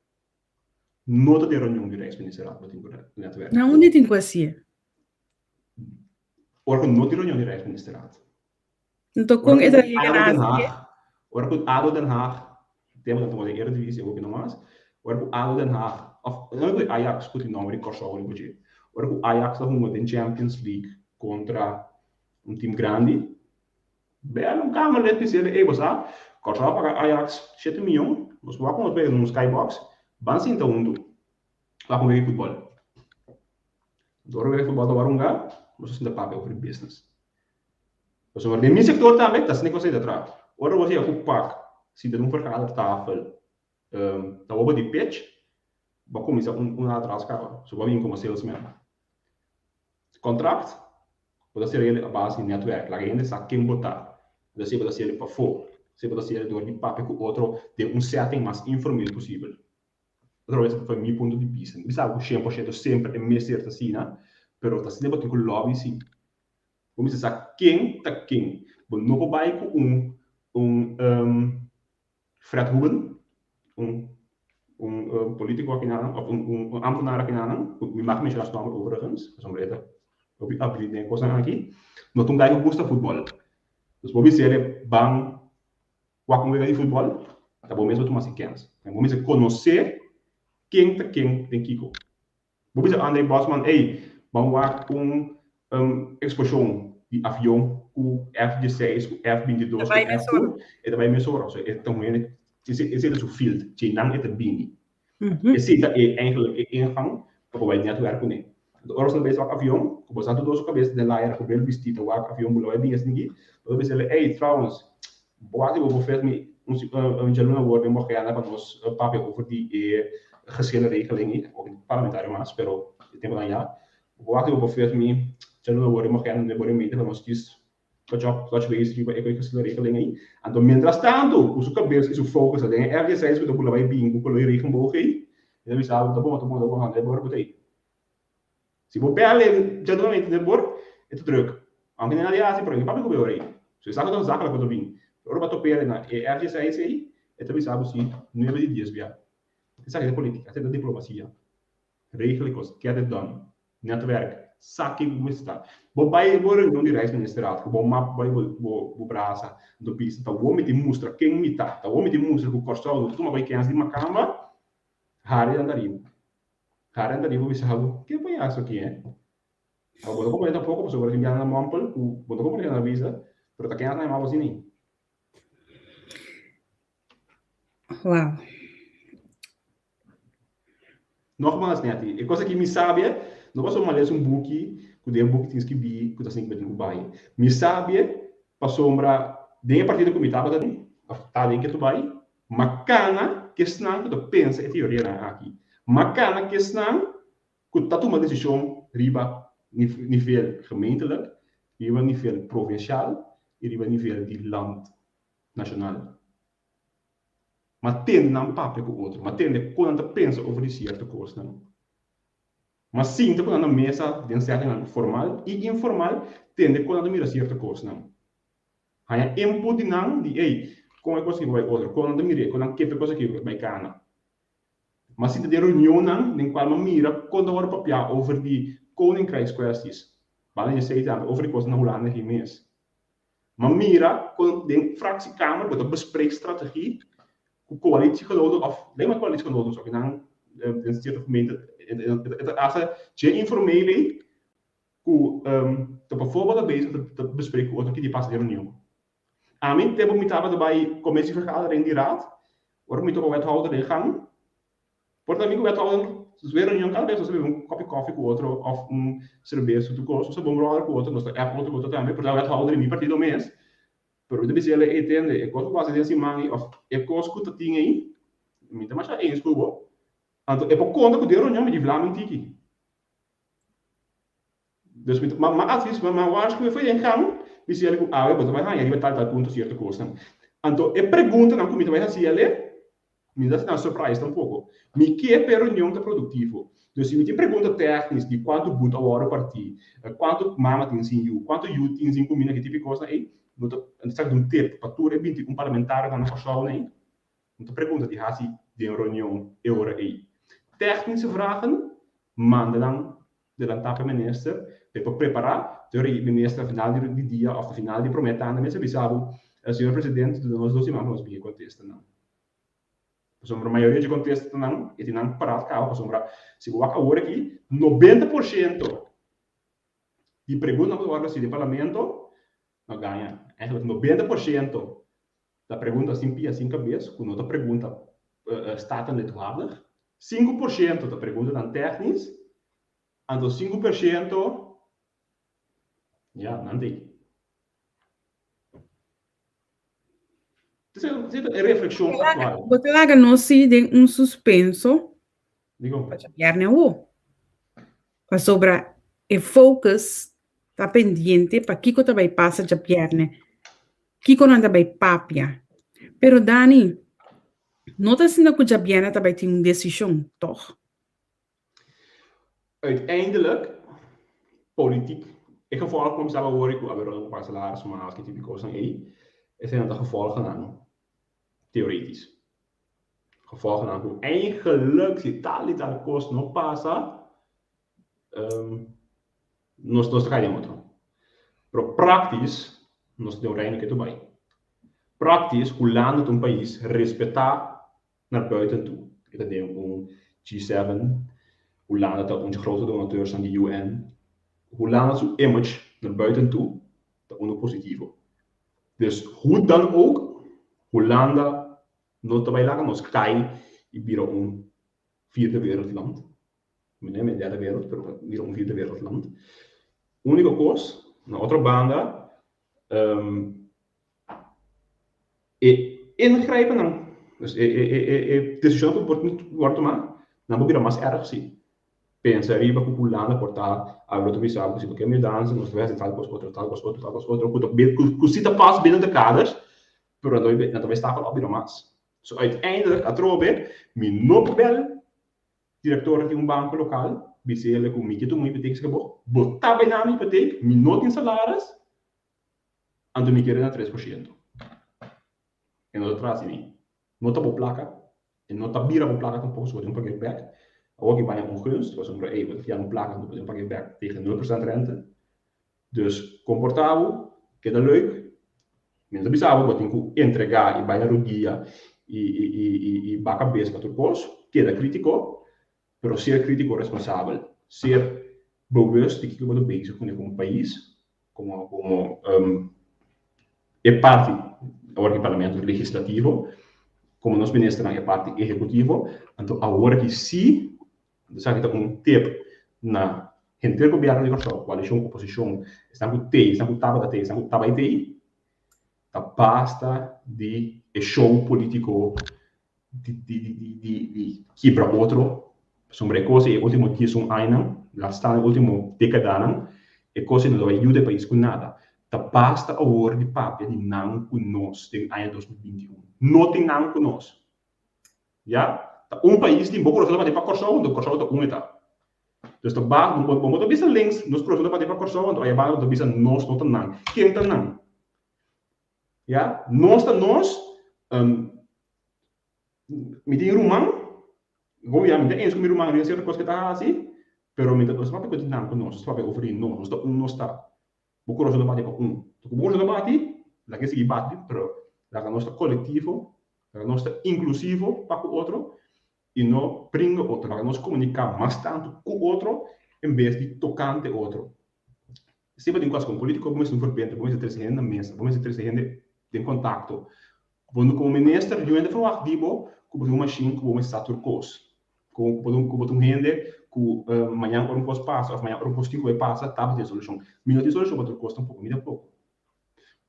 No ta den reunion di Rijksministerraad bo tin ku netwerk. Na unda tin ku hasié? Ora ku no tin reunion di Rijksministerraad. Nto kon e ta yega na hasié? Ora ku ADO Den Haag, tempu nan tuma den Eredivisie hopi no mas. Ora ku ADO Den Haag, òf no ku Ajax ku tin nòmber di Kòrsou riba dje, ora ku Ajax ta hunga den Champions League kontra un tim grandi, bèl un kamerlid bis'é, ey bo sa, Kòrsou a paga Ajax shete mion, nos wak ku nos bega den un skybox, ban sinta huntu, wak un wega di futbòl. Anto ora wega di futbòl ta wòrdu hungá, nos ta sinta papia over di business. Pasobra den mi sektor tambe ta asina kos ei ta traha. Ora bo yega ku pak sinta den un vergadertafel ta wobo di pitch, bo a kuminsá un atras kaba. So bo a bin komo salesman. Kontrakt, bo ta sera a base di netwerk. Laga hende sa ken bo ta. Entonces bo ta sera pafó. Esei bo ta sera dor di papia ku otro den un setting mas informel posibel. Otro bes ta mi punto di bista. Mi sa ku 100% semper e mester ta asina, pero ta asina bo tin ku lobby si. Bo mester sa ken ta ken. Bo no por bai ku un un Fred Hoeben, un un politico akinanan of un un ambtenaar akinanan, ku mi mag menshoná su nòmber overigens, pasobra e ta hopi abrí den e kosnan aki, no ta un guy ku gusta futbòl. Dus bo bis'é ban wak un wega di futbòl, ta bo mes bo tuma si kèns. Bo mester konosé ken ta ken den kiko. Bo bisa André Bosman, ey, ban wak un eksposhon di avion ku F dieseis, ku F 22, ku F tur, e ta bai mesora. So e ta un hende, esei ta su field, djeinan e ta bini. Esei ta e eigenlijk e ingang pa bo bai netwerk kuné. Anto ora bo ta bezig wak avion, ku bo sa tur dos su kabes den layer ku bril bistí ta wak avion bula bai bini esaki, bo ta bisa el, ey, trouwens, Bo wak di bo por mi un djaluna awor den bo agenda pa nos papia over di e geschillenregeling ei, ok parlamentario mas, pero e temponan ya. Bo wak di bo por mi djaluna awor den bo agenda den bo remedio pa nos djis touch up, touch base riba e geschillenregeling ei. Anto mientras tanto ku su kabes i su focus ta den e F-16 ku ta bula bai bin ku kolor di regenboog ei, e ta bisa bo ta bon, ta bon, ta bon, handa e bor ku ta ei. Si bo bel e djaluna den bor, e ta druk. Aunke nan a hasi, pero e no papia ku bo e ora ei. So esaki ta un zakelijk ku ta bin. Pero ora bo a top'é na e F-16 ei, e ta bisa bo si nuebe di dies bia. Esaki ta politica, esaki ta diplomacia. Regel e kos, get it done. Netwerk, sa ken ku bo mester ta. Bo bai bo reunion di Rijksministerraad ku bo map bai bo bo brasa, anto bisa ta wou mi tin mustra ken mi ta, ta wou mi tin mustra ku Kòrsou no ta tuma bai kèns di makamba, hari nan ta riba. Karen ta riba bisa bo, ke payaso aki eh? Abo bo ta comprende tampoco pasobra tin biaha na mompel ku bo ta comprende na bisa, pero ta ken a yama bo asina. Wow. Nogmaals Netty, e kos aki mi sabia, no pasobra mi a lesa un buki ku den e buki tin skibí ku ta sinti ku bai. Mi sabia pasobra den e partido ku mi tabata den, òf ta den ke tu bai, Makana kesnan ku ta pensa e teorianan aki. Makana kesnan ku ta tuma desishon riba nivel gemeentelijk, riba nivel provinsial i riba nivel di land, nashonal. Ma tende nan papia ku otro, ma tende kon nan ta pensa over di sierto kosnan. Ma sinta ku nan na mesa den settingnan formal i informal, tende kon nan ta mira sierto kosnan. Haña input di nan di ey, kon e kos aki por bai otro, kon nan ta mir'é, kon nan ke pa e kos aki bai kana. M'a sinta den reunionnan den kual m'a mira kon ta wòrdu papiá over di koninkrijkskwesties, banda di esei tambe over di kosnan na Hulanda aki mes. M'a mira kon den fractiekamer bo ta bespreek strategie ku koalitiegenoten òf den mas koalitiegenoten so kinan den sierto gemeente e ta hasta dje informeel ei ku ta pafó bo ta bezig ta besprek ku otro kiko pasa den reunion. Ami tempu mi tabata bai commissievergadering di raad, ora ku mi topa wethouder den gang, por ta mi ku wethouder den reunion kada bes nos ta bebe un kopi kofi ku otro òf un serbes ku tur kos, nos ta bon bròder ku otro, nos ta app otro ku otro tambe, por ta wethouder di mi partido mes, pero mi ta bisa el ey tende e kos ku pasa den siman ei òf e kos ku ta tin ei, mi ta masha eens ku bo, anto e por konta ku den reunion mi di vla mi un tiki. Dus mi ta, ma advies, ma waarschuwing for den gang, mi si el'e ku awe bo ta bai haña riba tal tal punto sierto kosnan. Anto e preguntanan ku mi ta bai hasi el'e, mi no ta hasi nan surprise tampoko. Mi ke pa e reunion ta produktivo. Dus si mi tin pregunta tèknis di kuantu but a wòrdu partí, kuantu mama tin sin yu, kuantu yu tin sin kuminda, ki tipo di kosnan ei, no ta, esaki ta un tip pa tur e 21 parlamentarionan na Kòrsou ei. No ta pregunta di hasi den reunion e ora ei. Technische vragen, manda nan delantá pa e minister pa e por prepará. Te ora ei minister na final di dia òf na final di promé tanda mester bisa bo, Señor President, duna nos dos siman pa nos bin e kontesta nan. Pasobra mayoria dje kontestanan e tin nan parat kaba pasobra si bo wak awor aki 90% di preguntanan ku ta wòrdu hasi den parlamento no gaña. Eigenlijk 90% ta pregunta sin pia sin kabes ku no ta pregunta statenlid waardig. 5% ta preguntanan tèknis anto 5% ya nan ta ei. E reflexion actual. Bo ta laga nos si den un suspenso. Digo. Pa djabièrnè awor. Pasobra e focus ta pendiente pa kiko ta bai pasa djabièrnè. Kiko nan ta bai papia. Pero Dani, no ta asina ku djabièrnè ta bai tin un desishon, tòg? Uiteindelijk, politiek, e gevolg ku mi staba wori ku awe rond ku paga salaris mas, ki tipo di kosnan ei, esei nan ta gevolgennan teoretisch. Gevolgennan ku eigenlijk si tal i tal kos no pasa, nos nos ta kai den otro. Pero praktisch nos ta den un reino ke tur bai. Praktisch Hulanda ta un pais respetá naar buiten toe. E ta den un G7, Hulanda ta un dje grote donateursnan di UN. Hulanda su image naar buiten toe ta uno positivo. Dus hoe dan ook, Hulanda no ta bai laga nos kai i bira un vierde wereldland. Mi no yama derde wereld, pero bira un vierde wereldland. Úniko kos, na otro banda, e ingrijpennan, dus e e e e desishonnan ku por wòrdu tumá, nan por bira mas èrg si. Pensa riba ku Hulanda por ta awe lo ta bisa bo ku si bo ke mudansa nos ta bai hasi tal kos otro, tal kos otro, tal kos otro, ku ta ku si ta pas binnen de kaders, pero nan ta bai nan ta bai stapel òp bira mas. So uiteindelijk atrobe mi no por bèl direktor di un banko lokal bis'el ku mi ke tuma un hipotek esaki bo, bo ta bai na mi hipotek, mi no tin salaris, anto mi kere na 3%. E no ta tras di mi. No ta bo plaka, e no ta bira bo plaka tampoko, so bo tin un pag'é bèk. Awor ki baña un gunst, pasobra ey, bo ta fia un plaka, anto bo tin un pag'é bèk tegen 0% rente. Dus, komportá bo, keda leuk. Mi no ta bisa bo, bo tin ku entregá i bai na rudia i i i i i baka bes pa tur kos. Keda krítiko, pero ser krítiko responsabel. Ser bewust di kiko bo ta bezig kuné komo pais, komo komo e parti awor ki parlamento legislativo, komo nos ministernan e parti ehekutivo, anto awor aki si esaki ta un tip na henter gobièrnu di Kòrsou, koalishon, oposishon, esnan ku tei, esnan ku tabata tei, esnan ku ta bai tei, ta basta di e show polítiko di di di di di di kibra otro pasobra e kos ei e ultimo diesun añanan laat staan e ultimo dekadanan e kos ei no ta bai yuda e pais ku nada ta basta awor di papia di nan ku nos den aña 2021 no tin nan ku nos ya ta un pais tin bo kurason ta bati pa Kòrsou anto Kòrsou ta un e ta dus ta basta bo bo ta bisa links nos kurason ta bati pa Kòrsou anto ayabanda bo ta bisa nos no ta nan ken ta nan Ya, nos ta nos, mi tin ruman, hopi ya mi ta eens ku mi ruman riba sierto kos ku e ta hasi, pero mi ta nos ta papia ku nan ku nos, nos ta papia over di nos, nos ta un nos ta. Bo kurason ta bati pa un. Ku bo kurason ta bati, laga e sigui bati, pero laga nos ta kolektivo, laga nos ta inklusivo pa ku otro i no bringa otro, laga nos komuniká mas tantu ku otro en bes di tokante otro. Si bo tin kos ku un polítiko, bo mester un verbinding, bo mester trese hende na mesa, bo mester trese hende den kontakto. Bo no komo minister, yu hende ferwagt di bo ku bo tin un mashin ku bo mester sa tur kos. Ku bo ku bo ta un hende ku mañan ora un kos pasa òf mañan ora un kos tin ku bai pasa ta bo tin e solushon. Mi no tin solushon pa tur kos tampoko, mi tampoko.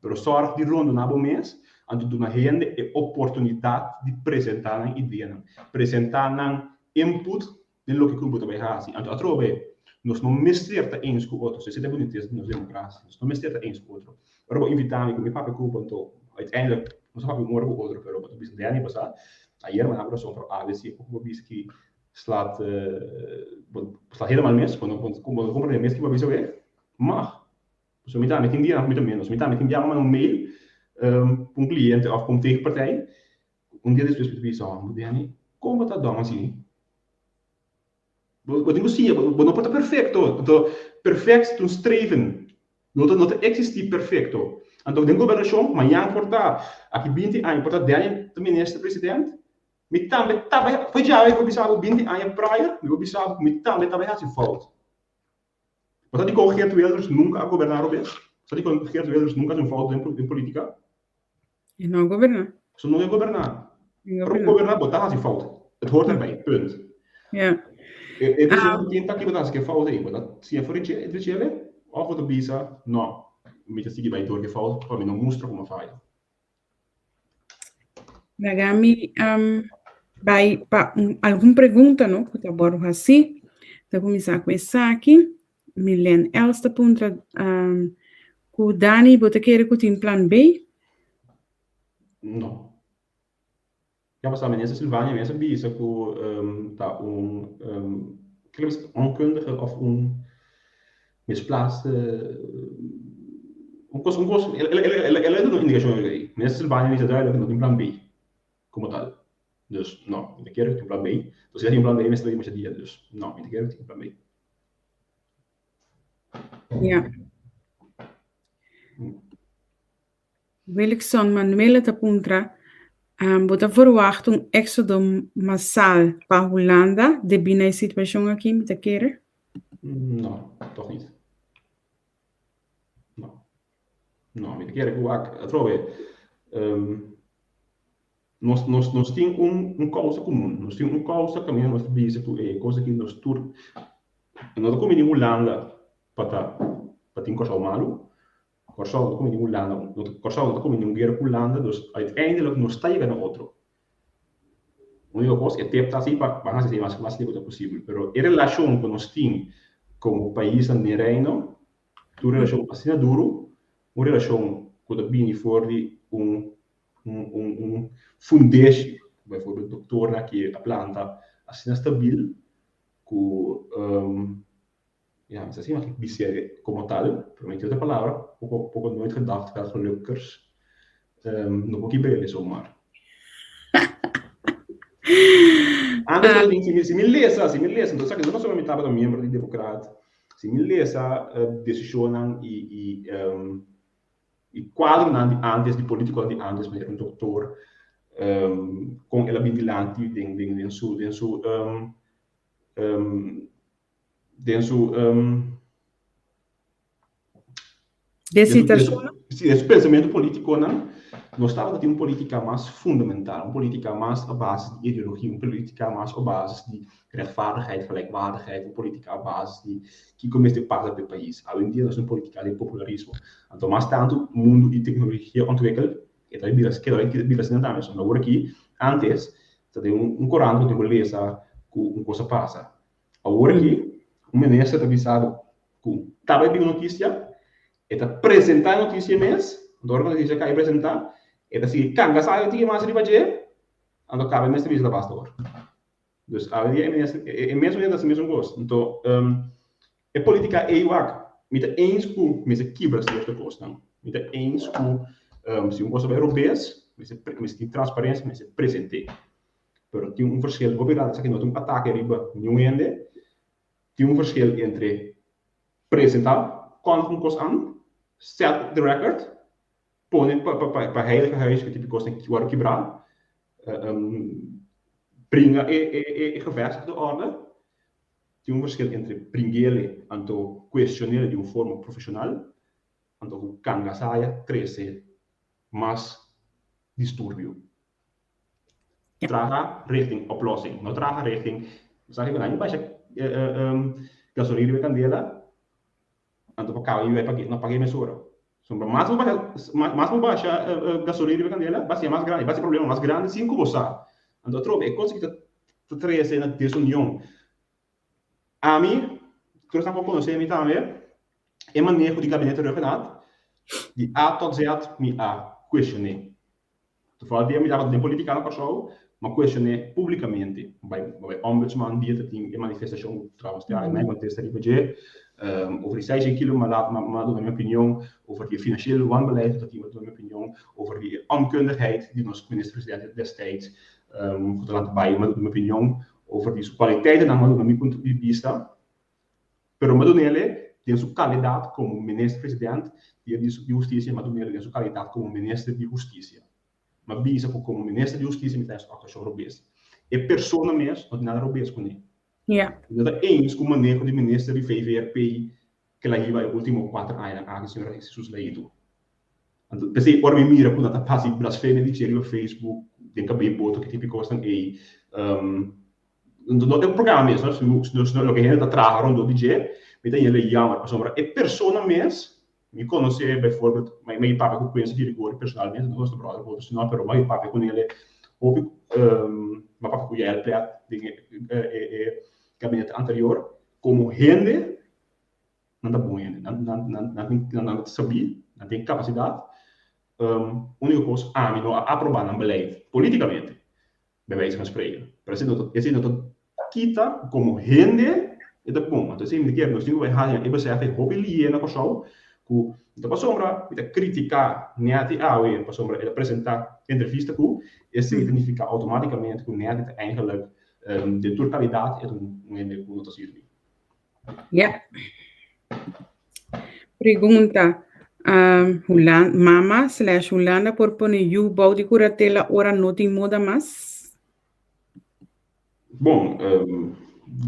Pero sòrg di rondoná bo mes, anto duna hende e oportunidat di presentá nan ideanan, presentá nan input den loke ku bo ta bai hasi. Anto atrobe, nos no mester ta eens ku otro. Esei ta e bonites di nos demokrasia. Nos no mester ta eens ku otro. Ora bo invitá mi ku mi papia ku bo, anto uiteindelijk nos a papia un ora ku otro, pero bo ta bisa, Danny, bo sa, ayer mi a haba rason, pero awe si e poko bo bisa ki slaat, bo slaat helemaal mis, bo no bo no komprende mes ki bo a bisa awe. Mag. Pasobra mi tambe tin dianan ku mi ta ménos. Mi tambe tin biaha manda un mail pa un kliente òf pa un tegenpartij. Un dia despues mi ta bisa, Homber Danny, kon bo ta dòm así? Bo tin ku siña, bo no por ta perfekto. Anto, perfect ta un streven. No ta no ta eksistí perfekto. Anto den gobernashon, mañan por ta, aki 20 aña por ta Danny ta minister president. Mi tambe ta bai, fo'i djawe ku bisa bo 20 aña prior, mi por bisa bo ku mi tambe ta bai hasi fout. Bo sa dikon Geert Wilders nunka a goberná robes? Bo sa dikon Geert Wilders nunka hasi un fout den politika? E no a goberná. So no e goberná. Ora bo goberná bo ta hasi fout. Het hoort erbij, punt. Ja. E desishon ku tin ta ki bo ta hasi ke fout ei. Bo ta siña for di djele òf bo ta bisa no, mi ta sigui bai dor ke fout pa mi no mustra ku mi a faya. Laga mi bai pa un algun pregunta no ku ta wòrdu hasí. Ta kuminsá ku esaki. Milen Els ta puntra ku Dani bo ta kere ku tin plan B? No. Ya pasá minister Silvania mes a bisa ku ta un kiko bisa onkundige òf un misplaatste un kos un kos el a duna un indikashon ei. Minister Silvania a bisa duidelijk ku no tin plan B komo tal. Dus no, mi ta kere ku tin plan B. Entonces si a tin plan B mester ta di masha dia. Dus no, mi ta kere ku tin plan B. Ja. Wilkson Manuela ta puntra, um, bo ta verwacht un éxodo masal pa Hulanda debí na e situashon aki, mi ta kere? No, toch niet. No. No, mi ta kere ku wak atrobe. Um, nos, nos, nos tin un, un kousa komun. Nos tin un kousa kaminda nos ta bisa ku e kos aki nos tur no ta kumini Hulanda pa ta pa tin Kòrsou malu. Kòrsou no ta kumini Hulanda, no ta, Kòrsou no ta kumini un guera ku Hulanda, dus uiteindelijk nos ta yega na otro. Úniko kos e tep ta asi pa pa hasi esei mas mas lihé ku ta posibel, pero e relashon ku nos tin komo paisnan den Reino ta un relashon asina duru, un relashon ku ta bini for di un un un un fundeshi, bijvoorbeeld doktornan ki a planta asina stabil ku ja mi sa si mag ik bisa komo tal, pero mi tin otro palabra, poko poko nooit gedacht wel gelukkers no por kibr'el zomaar. Antes tabata tin, si mi si mi lesa, si mi lesa, entonces esaki no pasobra mi tabata miembro di Democraat, si mi lesa desishonnan i i E kuadronan di antes, di politikonan di antes, manera un doktor, kon el a bin dilanti den den den su den su den su Den situashonnan? Si, den su pensamentu politikonan, nos tabata tin un politika mas fundamental, un politika mas a basis di ideologia, un politika mas a basis di rechtvaardigheid, gelijkwaardigheid, un politika a basis di Kiko mester pasa pa e pais? Awendia nos tin politica di popularismo. Anto mas tantu mundu i tecnologia ontwikkel, e ta bira keda bai bira asina tambe. Pasobra awor aki, antes ta den un korant bo tin ku lesa ku un kos a pasa. Awor aki un minister ta bisa bo ku ta bai bin un notisia, e ta presenta e notisia mes, anto ora ku e notisia kai presenta, e ta sigui kanga sa e tiki mas riba dje, anto kaba e mes ta bisa ta basta awor. Dus awendia e minister, e mesun hende ta hasi mesun kos. Anto, e politica ei wak, mi ta eens ku mester kibra sierto kosnan. Mi ta eens ku si un kos a bai robes, mester mester tin transparensia, mester present'é. Pero tin un verschil hopi grandi, esaki no ta un atake riba niun hende, tin un verschil entre presentá kon un kos an, set the record, pone pa pa pa heilige huis ku tipo kosnan wòrdu kibrá, bringa e e e gevestigde orde. Tin un verschil entre bring'ele anto kuestion'ele di un forma profeshonal anto ku kangasaya trese mas disturbio. Traha richting oplossing, no traha richting, sa ki mi basha gasolina riba e kandela, Anto pa kaba yu e no pag'é mesora. Sombra mas bo basha mas bo basha gasolina riba kandela, ba ser mas grandi, ba ser problema mas grandi sin ku bo sa. Anto atrobe e kos aki ta ta trese na desunion. Ami, tur esnan ku a konosé mi tambe, e maneho di gabinete Rhuggenaath, di A tot Z mi a kuestion'é. Toevallig dia mi tabata den politica na Kòrsou, m'a kuestion'é publikamente. Bai bai ombudsman dia ta tin e manifestashon trouwens te ai kontesta riba dje. Over di seishent kilo m'a laat m'a duna mi opinion, over di e financieel wanbeleid ku ta tin m'a duna mi opinion, over di e onkundigheid di nos minister-presidente destijds ku ta laat bai m'a duna mi opinion, over di su kualiteitennan m'a duna mi punto di bista. Pero m'a dun'ele den su kalidat komo minister-president di di hustisia, m'a dun'ele den su kalidat komo minister di hustisia. M'a bisa ku komo minister di hustisia mi ta hasi aktuashon robes. E persona mes no tin nada robes kuné. Ja. Mi no ta eens ku maneho di minister di VVRP ku el a hiba e último kuater añanan aki, señor Jesus Leito. Anto, p'esei ora mi mira ku nan ta hasi blasfemia di dje riba Facebook, den kabei boto, ki tipo di kosnan ei, no e programa mes, no, sino loke hende ta traha rondó di dje, mi ta yende jammer, pasobra e persona mes, mi konosé bijvoorbeeld, mi a papia ku Quincy Girigorie personalmente, no nos ta bròder ku otro sino, pero mi a papia ku nele hopi, mi a papia ku Yael Plet den e gabinete anterior, komo hende, Nan ta bon hende, nan nan nan nan tin nan ta sabí, nan tin kapasidat. Úniko kos ami no a aprobá nan beleid polítikamente, bij wijze van spreken. Pero esei no ta esei no ta kita ku komo hende e ta bon. Anto esei mi ta kere nos tin ku bai haña e besef ei hopi lié na Kòrsou ku no ta pasobra mi ta kritiká Netty awe pasobra e ta presentá entrevista ku esei ta nifiká outomátikamente ku Netty ta eigenlijk den tur kalidat e ta un hende ku no ta sirbi. Ja. Pregunta. Um, Hulan mama slash Hulanda por pone yu bou di curatela ora no tin moda mas? Bon, um,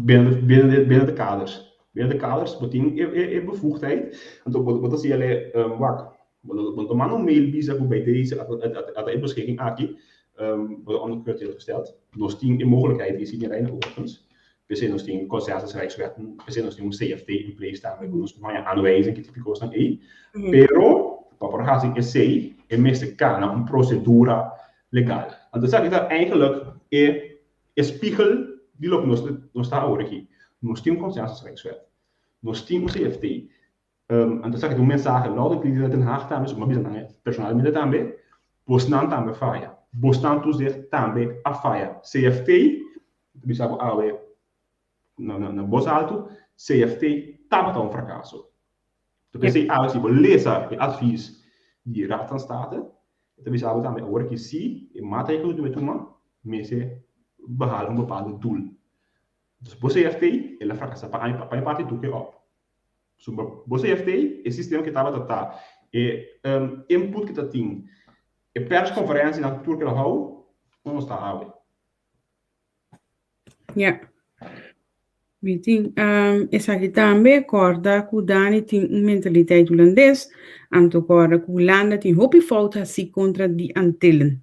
binnen, binnen, de, binnen de kaders. Binnen de kaders, bo tin e, e, e bevoegdheid. Anto, bo, bo ta si ale, um, wak, bo, bo ta manda un mail bisa ku bij deze, at, at, e beschikking aki, um, bo ta onder curatele gesteld. Nos tin e mogelijkheid, is in Reina overigens, P'esei nos tin consensus rijkswetten, p'esei nos tin un CFT in place tambe ku nos por haña aanwijzing ki tipo di kosnan ei. Pero pa por hasi esei e mester kana un prosedura legal. Anto esaki ta eigenlijk e e spiegel di loke nos nos ta awor aki. Nos tin un consensus rijkswet, nos tin un CFT. Anto esaki ta un mensahe loud en clear di Den Haag tambe, so mi a bisa nan personalmente tambe, bosnan tambe a faya. Bosnan toezicht tambe a faya. CFT, mi ta bisa bo awe na bos altu, CFT tabata un frakaso. Anto p'esei awe si bo lesa e advies di Raad van State, e ta bisa bo tambe awor ki si e maatregel ku bo tuma mester behaal un bepaalde doel. Dus bo CFT, el a frakasá pa mi parti tur ke op. So bo CFT, e sistema ke tabata ta, e input ke ta tin, e persconferencianan tur ke lo hou, no nos ta awe. Ja. Mi tin um, esaki tambe, kòrda ku Dani tin un mentaliteit hulandes, anto kòrda ku Hulanda tin hopi fout hasi kontra di Antillen.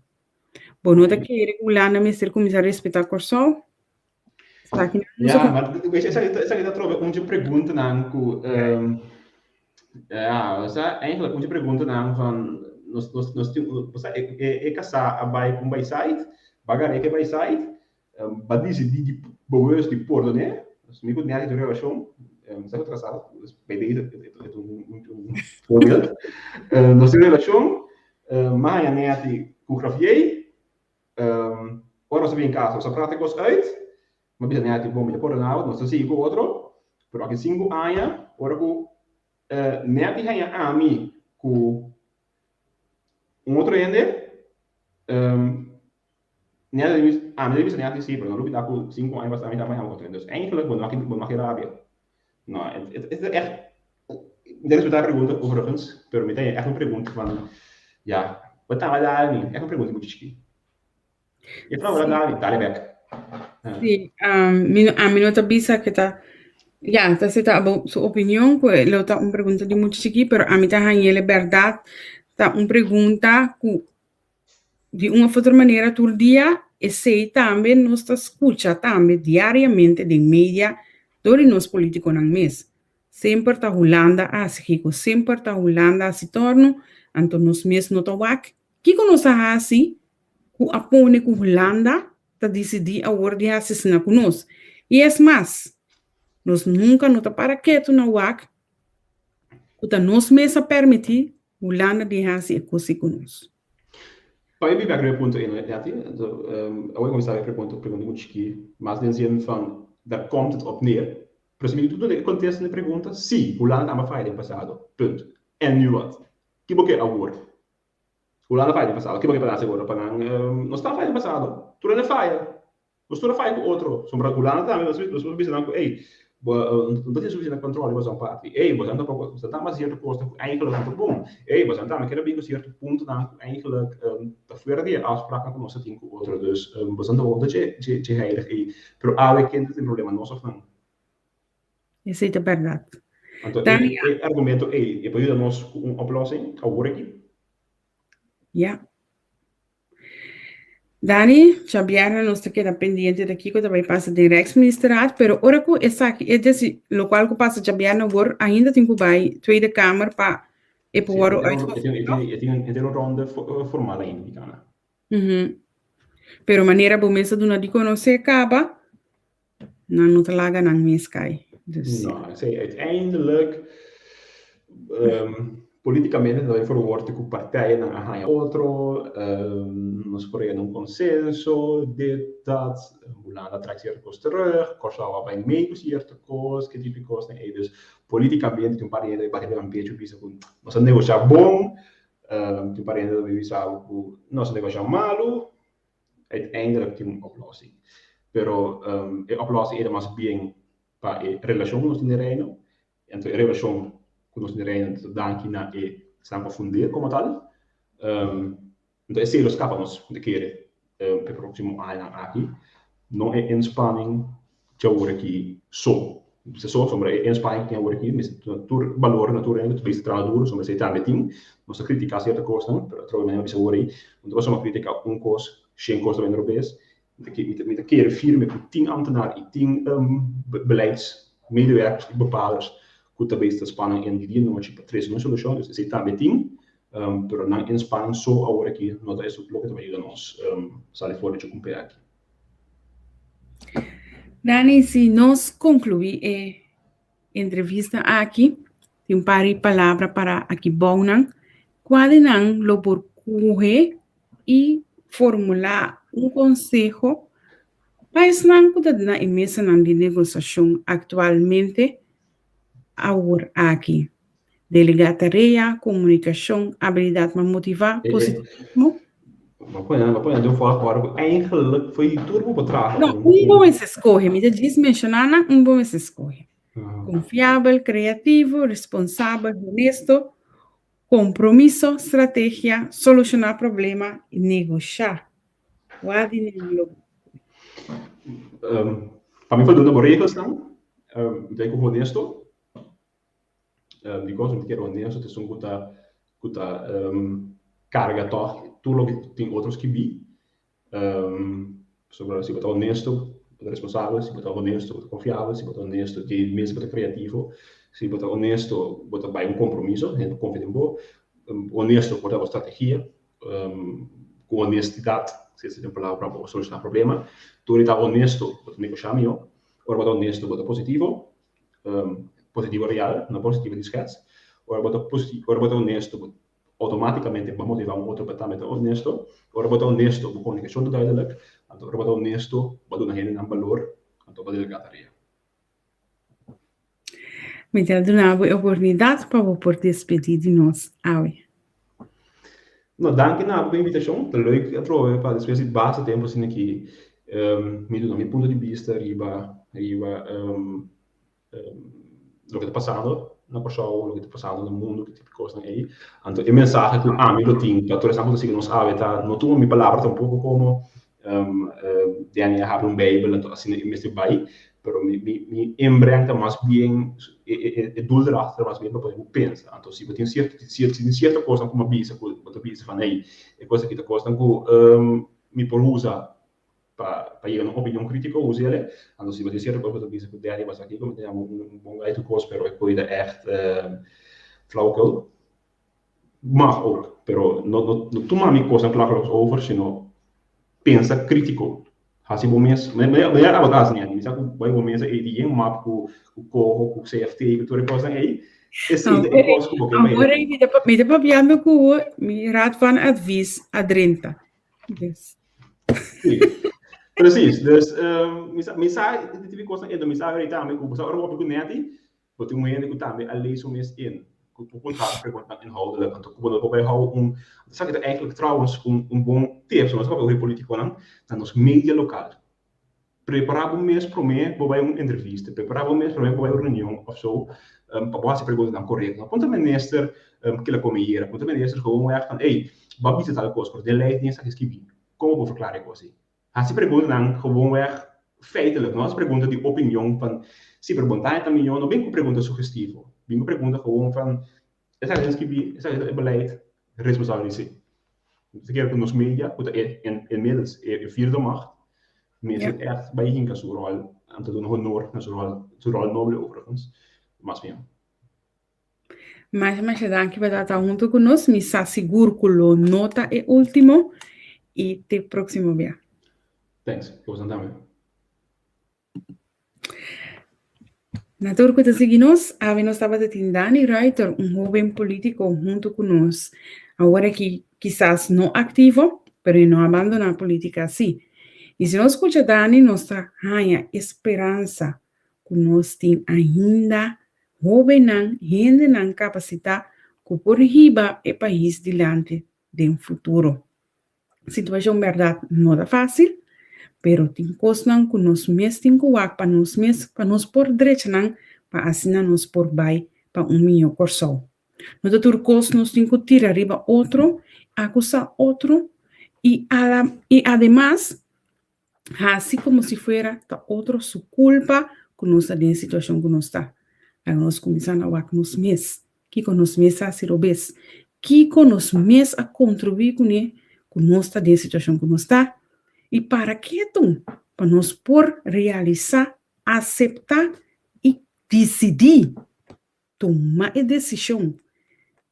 Bo no ta kere ku Hulanda mester kuminsá respetá Kòrsou? Ja, maar esaki esaki ta trobe un dje preguntanan ku ja, osea eigenlijk un dje preguntanan van nos nos nos tin osea e e e kasá a bai ku un baisait, bagar'é ku e baisait, ba disidí di bewust di pordoné, mi ku Nelly tin un relashon, sa ku ta kasá, bij deze e ta un un voorbeeld, nos tin un relashon, mi a haña Netty ku Gravier, Ora nos a bin casa, nos a prata e cos uit. Mi a bisa Netty, bon, mi ta pordona bo, nos ta sigui cu otro. Pero aki cinco aña, ora cu Netty haña ami cu un otro hende, Netty a bisa, ami a bisa Netty, si, pero no lubida cu cinco aña pasa ami tambe haña otro hende. Dus eigenlijk, bo no bo no aki rabia. No, e ta echt, mi ta respetá e pregunta overigens, pero mi ta haña echt un pregunta van, ya, bo taba dal mi? Echt un pregunta muchu chikí. E vrouw a dal mi, dale bek. Sí, mi no, ami no ta bisa ke ta, ya, ta si ta abo su opinion ku lo ta un pregunta di muchu chikí, pero ami ta hañ'el e bèrdat ta un pregunta ku Di un of otro manera tur dia esey tambe nos ta scucha tambe diariamente den media dor di nos politiconan mes. Semper ta Hulanda a haci kico, semper ta Hulanda a haci torno, anto nos mes no ta wak kico nos a haci cu a pone cu Hulanda ta dicidi awor di haci asina cu nos. Y es mas, nos nunca no ta para keto na wak cu ta nos mes a permiti Hulanda di hasi e kosi ku nos. Pa mi biba riba e punto ei, Netty, awor ku mi sa e pregunta, pregunta muchu chikí, mas den zin van, daar komt het op neer. Pero si mi duna e kontesta na e pregunta, sí, Hulanda ta amba faya den pasado, punt. En nu wat? Ki bo ke awor? Hulanda faya den pasado, ki bo ke pa nan hasi awor? Pa nan, nos ta faya den pasado, tur hende faya. Nos tur a faya ku otro. Sombra Hulanda tambe, nos por bisa nan ku, ey, Bo no ta tin sufisiente kontrol riba boso parti. Ey, boso tampoco, boso ta mas sierto kosnan ku eigenlijk no ta bon. Ey, boso tambe keda bin ku sierto puntonan ku eigenlijk ta fuera di e afspraaknan ku nos a tin ku otro. Dus boso tampoco ta dje dje heilig ey. Pero awe ken ta tin problema, nos of nan? Esey ta bèrdat. Anto e e argumento ey e por yuda nos ku un oplossing awor aki? Ja. Dani, djabièrnè nos ta keda pendiente di kiko ta bai pasa den Rijksministerraad, pero ora ku esaki e desi lokual ku pasa djabièrnè awor ainda tin ku bai Tweede Kamer pa e por Sí, wòrdu e tin uitgevoerd, e tin toch? e tin e tin un ronde formal ainda di kana. Pero manera bo mes a duna di konosé kaba, Nan no ta laga nan mes kai. Dus No, esei uiteindelijk políticamente ta bai verwoord ku partijennan a haña otro, nos por yega na un konsenso, dit, dat, Hulanda trek sierto kos terug, Kòrsou a bai mee ku sierto kos, ke tipo di kosnan ei. Dus políticamente tin un par di hende ta bai bati nan pecho bisa ku nos a negoshá bon, tin un par di hende ta bai bisa ku nos a negoshá malu. Uiteindelijk tin un oplossing. Pero e oplossing ei ta mas bien pa e relashon ku nos tin den Reino. Anto e relashon ku nos tin den Reino ta danki na e esnan ku a fund'é komo tal. Anto esei lo skapa nos, mi ta kere, pa e próksimo añanan aki. No e inspanning dje awor aki so. Bisa so, sombra e inspanning ku tin awor aki mester tuna tur balor na tur hende ku ta bisa traha duru, sombra esei tambe tin. Nos ta kritiká sierto kosnan, pero atrobe manera bisa awor ei, no ta pasobra kritiká un kos, shen kos ta bini robes. Mi ta mi ta kere firme ku tin ambtenaar i tin beleidsmedewerkers i bepalers ku ta bisa ta spanan in di dia i nochi pa trese un solushon, dus esei tambe tin, pero nan inspanning so awor aki no ta esun loke ta bai yuda nos sali for di chukumpé aki. Dani, si nos conclui e entrevista aki, tin un par di palabra para aki bounan, cual di nan lo por coge y formula un conseho pa esnan cu ta na e mesanan di negociacion actualmente awor aki? Delegá tarea, komunikashon, abilidat pa motivá, positivismo. Bo pone, bo pone den volgorde ku eigenlijk foi di tur bo por traha. No, un bo mester skohe. Mi ta djis menshoná nan, un bo mester skohe. Konfiabel, kreativo, responsabel, honesto, kompromiso, strategia, solushoná problema i negoshá. Wak di nan lo bo skohe? Pa mi voldoende bo regelsnan, mi ta ku honesto. Dikos mi ta kere honesto ta esun ku ta ku ta karga tòg tur loke tin otro skibí. Pasobra si bo ta honesto bo ta responsabel, si bo ta honesto bo ta konfiabel, si bo ta honesto dje mes bo ta kreativo, si bo ta honesto bo ta bai un kompromiso, hende por konfia den bo. Honesto por ta bo strategia, ku honestidat, si esei ta un palabra bo por solushoná problema. Tur di ta honesto bo ta negoshá mihó, ora bo ta honesto bo ta positivo. Positivo real, no positivo di schets. Ora bo ta posi, ora bo ta honesto, bo automaticamente bo motiva un otro pa tambe ta honesto. Ora bo ta honesto, bo comunicacion ta duidelijk. Anto ora bo ta honesto, bo a duna hendenan balor, anto bo a delega tarea. Mi ta duna bo e oportunidad pa bo por despedi di nos awe. No, danki na bo pa invitacion. Ta leuk atrobe pa despues di basta tempo asina ki mi duna mi punto di bista riba riba loke ta pasando na Kòrsou, loke ta pasando na mundu, ki tipo di kosnan ei. Anto e mensahe ku ami lo tin pa tur esnan ku ta sigui nos awe ta no tuma mi palabra tampoko komo Danny a habri un Bijbel anto asina e mester bai, pero mi mi mi inbreng ta mas bien e e e doel erachter ta mas bien pa pone bo pensa. Anto si bo tin sierto si tin sierto kosnan ku mi a bisa ku bo ta bisa van hey e kos aki ta kosnan ku mi por usa pa pa yega na un opinion kritiko usa el. Anto si bo tin sierto kos ku bo ta bisa ku Danny bo sa kiko mi ta yama un bon guy tur kos pero e koe ta ègt flauwekul. Mag ook, pero no no no tuma mi kosnan klakkeloos over, sino pensa kritiko. Hasi bo mes, manera abo ta hasi nèt, mi sa ku bai bo mesa ei tin yen map ku ku koho, ku CFT, ku tur e kosnan ei. Esei ta e kos ku bo ke bai. Awor ei mi ta mi ta papiando ku bo, mi raad van advies a drenta. Dus. Sí, precies. Dus mi sa mi sa e tipo di kosnan ei, mi sa ahorita tambe ku bo sa ora bo papia ku Netty, Bo tin un hende ku tambe a lees su mes in, ku por puntra bo preguntanan inhoudelijk, anto ku bo no por bai hou un, esaki ta eigenlijk trouwens un un bon tip, so nos a papia oer e politikonan, na nos media lokal. Prepará bo mes promé bo bai un entrevista, prepará bo mes promé bo bai un reunion òf so, pa bo hasi preguntanan korekto. No puntra minister kila kome yera, puntra minister gewoonweg van, ey, bo a bisa tal kos, pero den lei tin esaki skibí, kon bo por verklara e kos ei? Hasi preguntanan gewoonweg feitelijk, no hasi pregunta di opinion van, si, pero bo ta mihó, no bin ku pregunta sugestivo, bin ku pregunta gewoon van, Esaki ta skibí, esaki ta e beleid responsabilisé. Ta kere ku nos media, ku ta e inmiddels e vierde macht, mester ègt bai hinka su ròl, ta duna honor na su ròl, su ròl noble overigens, mas mihó. Masha masha danki pa ta huntu ku nos. Mi sa sigur ku lo no ta e último i te próksimo bia. Thanks, boso tambe. Na tur ku ta sigui nos, awe nos tabata tin Dani Ruiter, un hóben polítiko huntu ku nos. Awor aki kisas no aktivo, pero e no a bandoná polítika sí. I si nos skucha Dani, nos ta haña e speransa ku nos tin ainda hóbennan, hendenan kapasitá ku por hiba e pais dilanti den futuro. Situashon bèrdat no ta fásil, pero tin kosnan ku nos mes tin ku wak pa nos mes pa nos por drecha nan pa asina nos por bai pa un mihó Kòrsou. No ta tur kos nos tin ku tira riba otro, akusá otro i i ademas hasi komo si fuera ta otro su kulpa ku nos ta den e situashon ku nos ta. Laga nos kuminsá na wak nos mes. Kiko nos mes a hasi robes? Kiko nos mes a kontribuí kuné ku nos ta den e situashon ku nos ta? I para ketu pa nos por realisá, aseptá i disidí tuma e desishon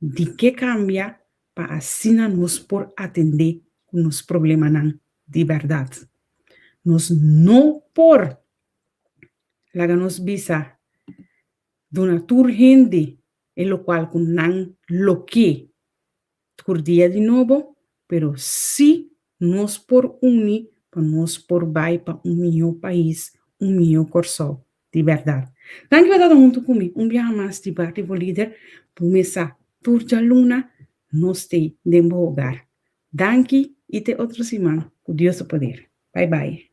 di ke kambia pa asina nos por atendé ku nos problemanan di bèrdat. Nos no por laga nos bisa duna tur hende e lokual ku nan lo ke tur dia di nobo, pero sí nos por uni pa nos por bai pa un mihó pais, un mihó Kòrsou di bèrdat. Danki pa tabata huntu ku mi un biaha mas di Barrio Bo Lider. Bo mesa tur djaluna nos t'ei den bo hogar. Danki i te otro siman ku Dios su poder. Bai bai.